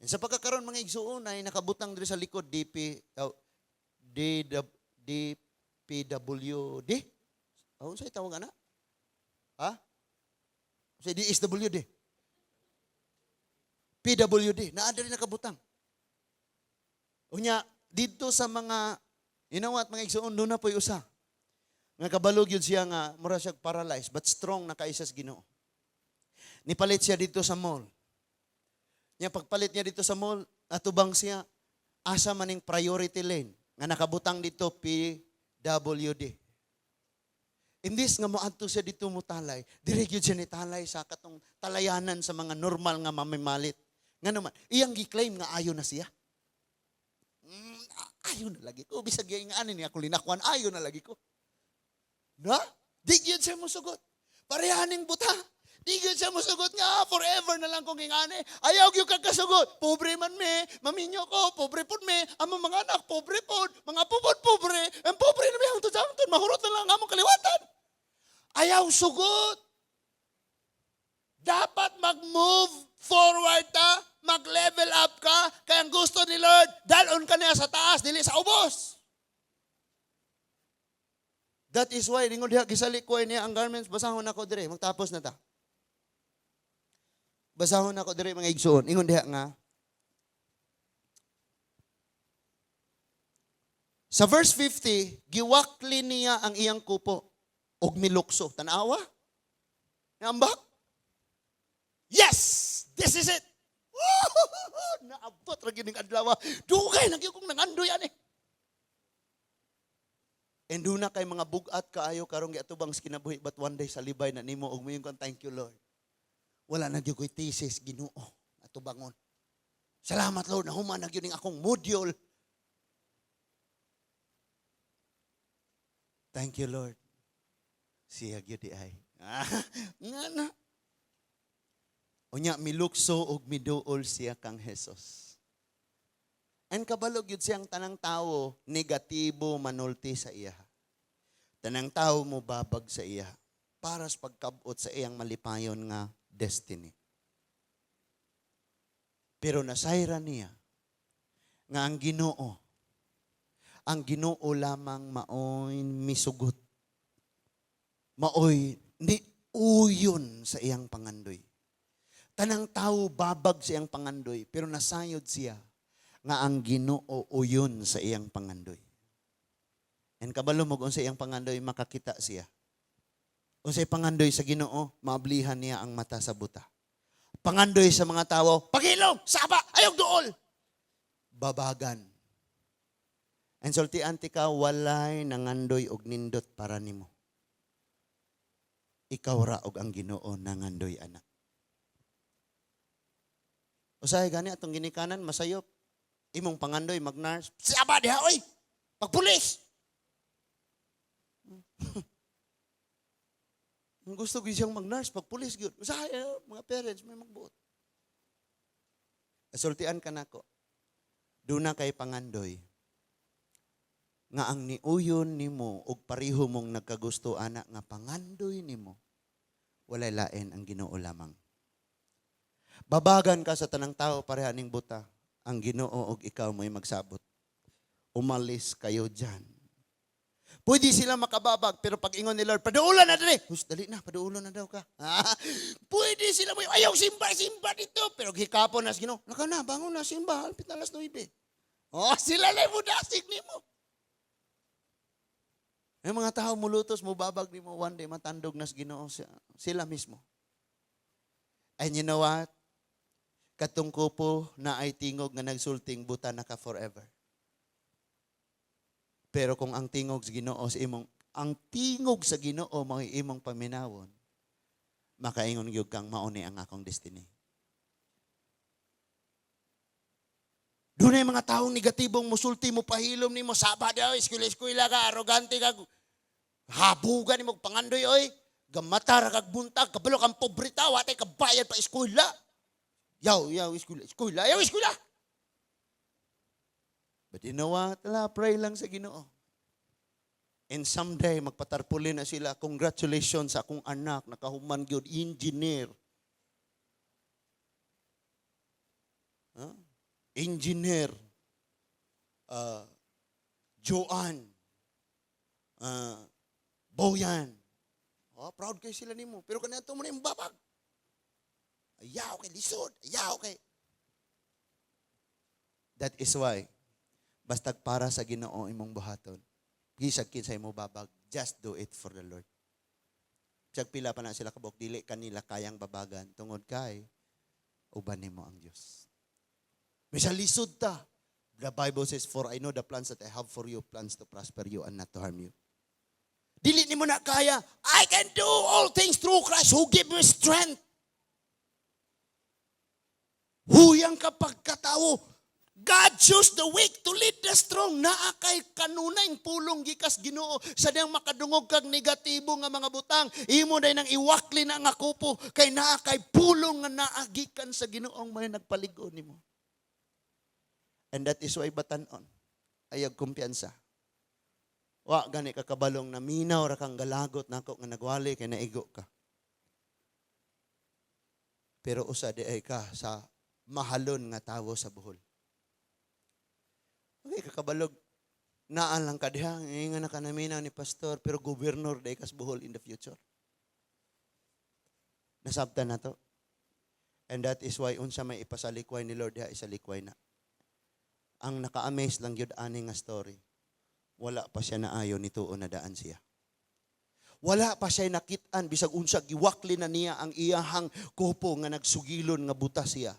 [SPEAKER 1] And sa pagkakaroon, mga igsuon, ay nakabutang diri sa likod DP oh, D DPWD. Oh, unsay tawag ana? Ha? Sa DSWD. PWD, naa diri nakabutang. Unya didto sa mga, you know what, mga igsuon, doon na po'y usa nga kabalo gyud siya nga mura siya paralyzed but strong na kay sa Ginoo. Nipalit siya dito sa mall. Nya pagpalit niya dito sa mall, atubang siya, asa maning priority lane nga nakabutang dito PWD. Imbis nga moadto siya dito mutalay, diri gyud siya nitalay sa katong talayanan sa mga normal nga mamamalit. Nga naman, iyang gi-claim nga ayo na siya. Ayo na lagi ko. Bisag nga ani niya ako linakwan, ayo na lagi ko. Na? Di gyud siya musugot. Parehaning buta. Di gyud siya musugot nga, "Ah, forever na lang kong ingani." Ayaw gyud kag kasugot. Pobre man me, maminyo ko, pobre pud me, among mga anak, pobre pud, mga pupod pobre, ang pobre na mi hangtod sa hangtod, mahurot na lang ang among kaliwatan. Ayaw sugot. Dapat mag-move forward ta, mag-level up ka, kaya ang gusto ni Lord, dalon ka niya sa taas, dili sa ubos. That is why, ringon diha, gisali ko niya ang garments, basahon ako dire, magtapos na ta. Basahon ako dire, mga igsuon. Ingon diha nga, sa verse 50, giwakli niya ang iyang kupo og milukso. Tanawa? Naambak? Yes! This is it! Naabot ra gyud ning adlaw. Dugay na gyud kong nangandoy ani. And duna kay mga bugat kaayo karong giatubang sa kinabuhi, but one day sa libay na nimo og moingon, "Thank you, Lord. Wala na gyud ko'y thesis, Ginoo, atubangon. Salamat, Lord, nahuman na gyud ning akong module. Thank you, Lord. Siya gyud di ay." Nga na. Unya milukso og miduol siya kang Jesus. And kabalo gyud siyang tanang tawo negatibo manulti sa iya. Tanang tawo mo babag sa iya para sa pagkabot sa iyang malipayon nga destiny. Pero nasayra niya nga ang Ginoo lamang maoy misugot. Maoy ni uyon sa iyang pangandoy. Tanang tao babag sa iyang pangandoy, pero nasayod siya nga ang Ginoo uyon sa iyang pangandoy. And kabalo mo kung sa iyang pangandoy, makakita siya. Unsay pangandoy sa Ginoo, maablihan niya ang mata sa buta. Pangandoy sa mga tao, "Pagilom, saba, ayaw duol." Babagan. And sultian tika, walay nangandoy og nindot para nimo. Ikaw ra og ang Ginoo nangandoy ana. Usahay gani atong ginikanan masayop. Imong pangandoy mag-nurse. Saba diha oy. Pagpulis. Ang gusto gyud siyang mag-nurse, pagpulis gyud. Usahay mga parents may magbuot. Sultian ka nako. Duna kay pangandoy nga ang niuyon nimo og pareho mong nagkagusto ana nga pangandoy nimo, walay lain, ang Ginoo lamang. Babagan ka sa tanang tao pareha ning buta. Ang Ginoo og ikaw mo'y magsabot. Umalis kayo dyan. Pwede sila makababag, pero pag ingon ni Lord, "Paduulan na diri." Hus, dali na, paduulan na daw ka. Pwede sila mo, "Ayaw simba, simba dito." Pero hikapon na sa Ginoo, "Laka na, bangon na, simba, halpit na alas 9." Oh, sila lang mo dasig nimo. May mga tao mulutos, mubabag nimo, one day matandog na sa Ginoo sila mismo. And you know what? Katong kupo na ay tingog nga nagsulting buta na ka forever. Pero kung ang tingog sa Ginoo sa imong ang tingog sa Ginoo mao imong paminawon, makaingon gyud kang mao ni ang akong destiny. Dunay mga taong negatibong musulti mo pahilom nimo, "Saba daw, eskwela-eskwela ka, arogante ka, habugan nimo pangandoy oy, gamata ra kag buntag, kabalo kang pobre ta, wa tay kabayad pa eskwela. Yaw, yaw, eskwela, eskwela, yaw, eskwela." But you know what? Ala, pray lang sa Ginoo. And someday, magpatarpuli na sila, "Congratulations sa akong anak, nakahuman gyud, engineer. Huh? Engineer. Joanne. Boyan." Oh, proud kay sila nimo. Pero kaniadto mo na yung babag. "Ayaw kay lisod. Ayaw kay." That is why, bastag para sa Ginoo imong buhaton, bisag kinsay mo babag, just do it for the Lord. Bisag pila pa na sila kabuk, dili kanila kayang babagan tungod kay uban nimo ang Dios. Bisan lisod ta. The Bible says, "For I know the plans that I have for you, plans to prosper you and not to harm you." Dili nimo na kaya. I can do all things through Christ who give me strength. Huyang kapag katawo. God choose the weak to lead the strong. Naa kay kanunay pulong gikas Ginoo sa diyang makadungog kag negatibo nga mga butang. Imo day nang iwakli na nga kupo kay naa kay pulong nga naa gikan sa Ginoong may nagpaligo nimo. And that is why batan-on ayag kumpiyansa. Wa gani ka kabalong naminaw ra kang galagot nako nga nagwali kay naigo ka. Pero usa di ay ka sa mahalon nga tawo sa Bohol. Okay, kakabalog. Naan lang ka diha, nga na ka naminaw ni pastor, pero gobernador day kas Bohol in the future. Nasabtan na to. And that is why unsa may ipasalikway ni Lord diha, isalikway na. Ang naka-amaze lang yun ani nga story. Wala pa siya naayo nituo na daan siya. Wala pa siya nakit-an bisag unsa giwakli na niya ang iyahang kupo nga nagsugilon nga buta siya.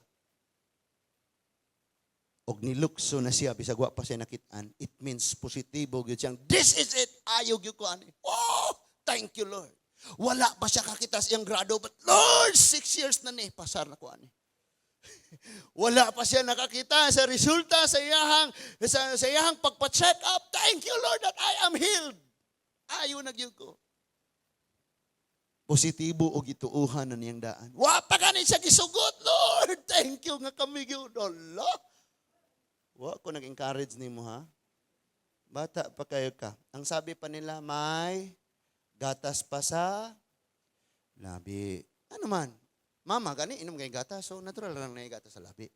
[SPEAKER 1] Og nilukso na siya bisag wa pa siya nakit-an. It means positibo gyud siyang this is it. Ayo gyud ko ani. Oh, thank you, Lord. Wala pa siya kakita sa iyang grado, but Lord, 6 years na ni pasar na ko ani. Wala pa siya nakakita sa resulta sa iyahang pagpa-check up. Thank you, Lord, that I am healed. Ayo na gyud ko. Positibo og gituuhan na niyang daan. Wa pa gani siya gisugot, "Lord. Thank you nga kami gyud." Allah. Wa ko nag-encourage nimo ha. Bata pa kayo ka. Ang sabi pa nila, may gatas pa sa labi. Ano man? Mama, gani, inom kay gatas. So, natural lang na gatas sa labi.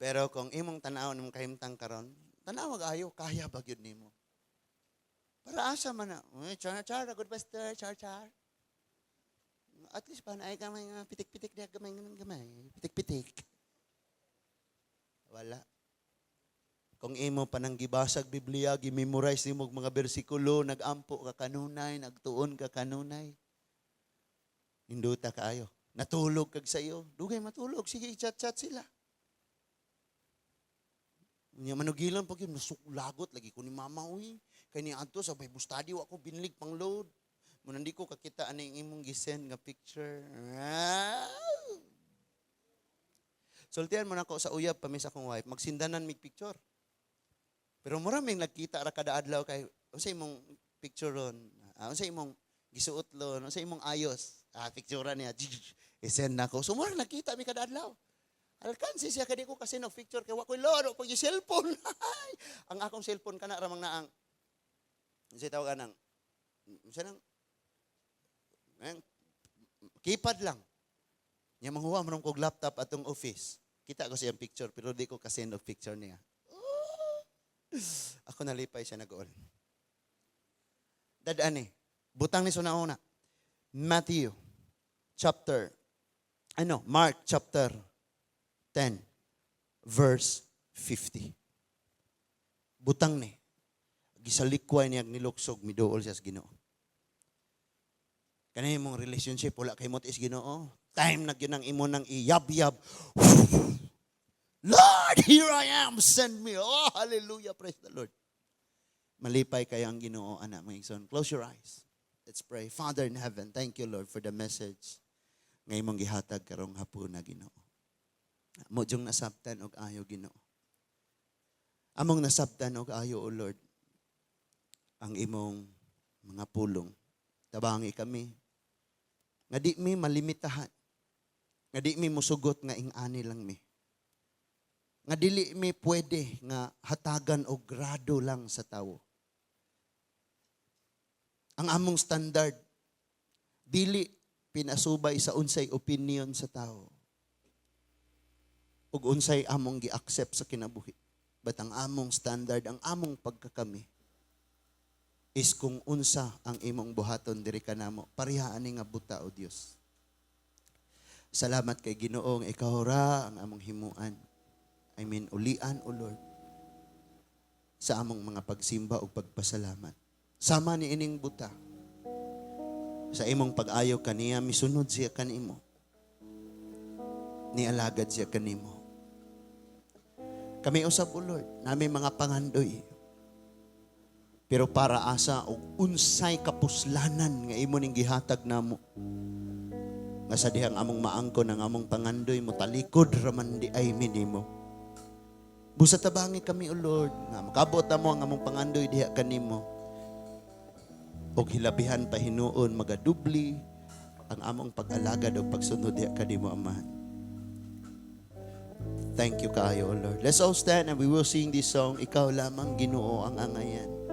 [SPEAKER 1] Pero kung imong tanaw imong kahimtang karon, tanaw ayo, kaya ba gyud nimo? Para asa man na, "Uy, char char, good pastor, char char." At least pa na ay gamay nga pitik-pitik diha, gamay gamay, pitik-pitik. Wala. Kung imo pa nang gibasag Biblia, gimemorize nimo og mga bersikulo, nagampo ka kanunay, nagtuon ka kanunay. Induta kaayo. Natulog kag sayo. Dugay matulog. Sige, chat-chat sila. Nya manugilan pag yun, nasuklagot lagi ko ni mama uy. Kay ni adto sa Bible study wa ko binlig pang load. Muna di ko kakita ani imong gisend nga picture. Ah! Sultian mo na ko sa uyab pa mi sa akong wife, magsindanan mig picture. Pero mura ming nagkita ra kada adlaw kay unsa imong picture ron? Ah, unsa imong gisuot lon? Unsa imong ayos? Ah, picture niya. I-send na ko. So mura nagkita mi kada adlaw. Alkansi siya kay di ko kasi no picture kay wa koy load pag yung cellphone. Ang akong cellphone kana ra mang naang unsa tawag anang unsa nang ang keypad lang. Nya manguha man kog laptop atong office. Kita ko siyang picture pero di ko ka-send og picture niya. Ako nalipay siya nag-all. Dadaan eh. Butang ni una. Matthew chapter, ano, Mark chapter 10 verse 50. Butang ni. Gisalikway niya niluksog miduol siya sa Ginoo. Kanay imong relationship wala kay mo is Ginoo. Time na gyud ang imo nang iyab-yab. Lord, here I am. Send me. Oh, hallelujah. Praise the Lord. Malipay kayo ang Ginoo, anak mga igsoon. Close your eyes. Let's pray. Father in heaven, thank you, Lord, for the message nga imong gihatag karong hapuna, Ginoo. Amo jung nasabtan og ayo, Ginoo. Among nasabtan og ayo, O Lord, ang imong mga pulong. Tabangi kami nga di mi malimitahan. Nga di mi musugot nga ing-ani lang mi. Nga dili mi pwede nga hatagan og grado lang sa tawo. Ang among standard dili pinasubay sa unsay opinion sa tao ug unsay among gi-accept sa kinabuhi. But ang among standard, ang among pagkakami is kung unsa ang imong buhaton diri kanamo. Pareha ani nga buta, o Dios. Salamat kay Ginoo nga ikaw ra ang among himuan. I mean, ulian, O Lord, sa among mga pagsimba ug pagpasalamat. Sama ni ining buta. Sa imong pag-ayo kaniya, misunod siya kanimo. Nialagad siya kanimo. Kami usab, O Lord, nami mga pangandoy. Pero para asa og unsay kapuslanan nga imo ning gihatag namo. Nga sa dihang among maangkon ang among pangandoy mo talikod raman di ay minimo. Busa tabangi kami, O Lord, nga makabot mo ang among pangandoy diha kanimo. Og hilabihan pa hinuon magadubli ang among pag-alagad og pagsunod diha kanimo, Amahan. Thank you kaayo, O Lord. Let's all stand and we will sing this song, "Ikaw Lamang Ginoo ang Angayan."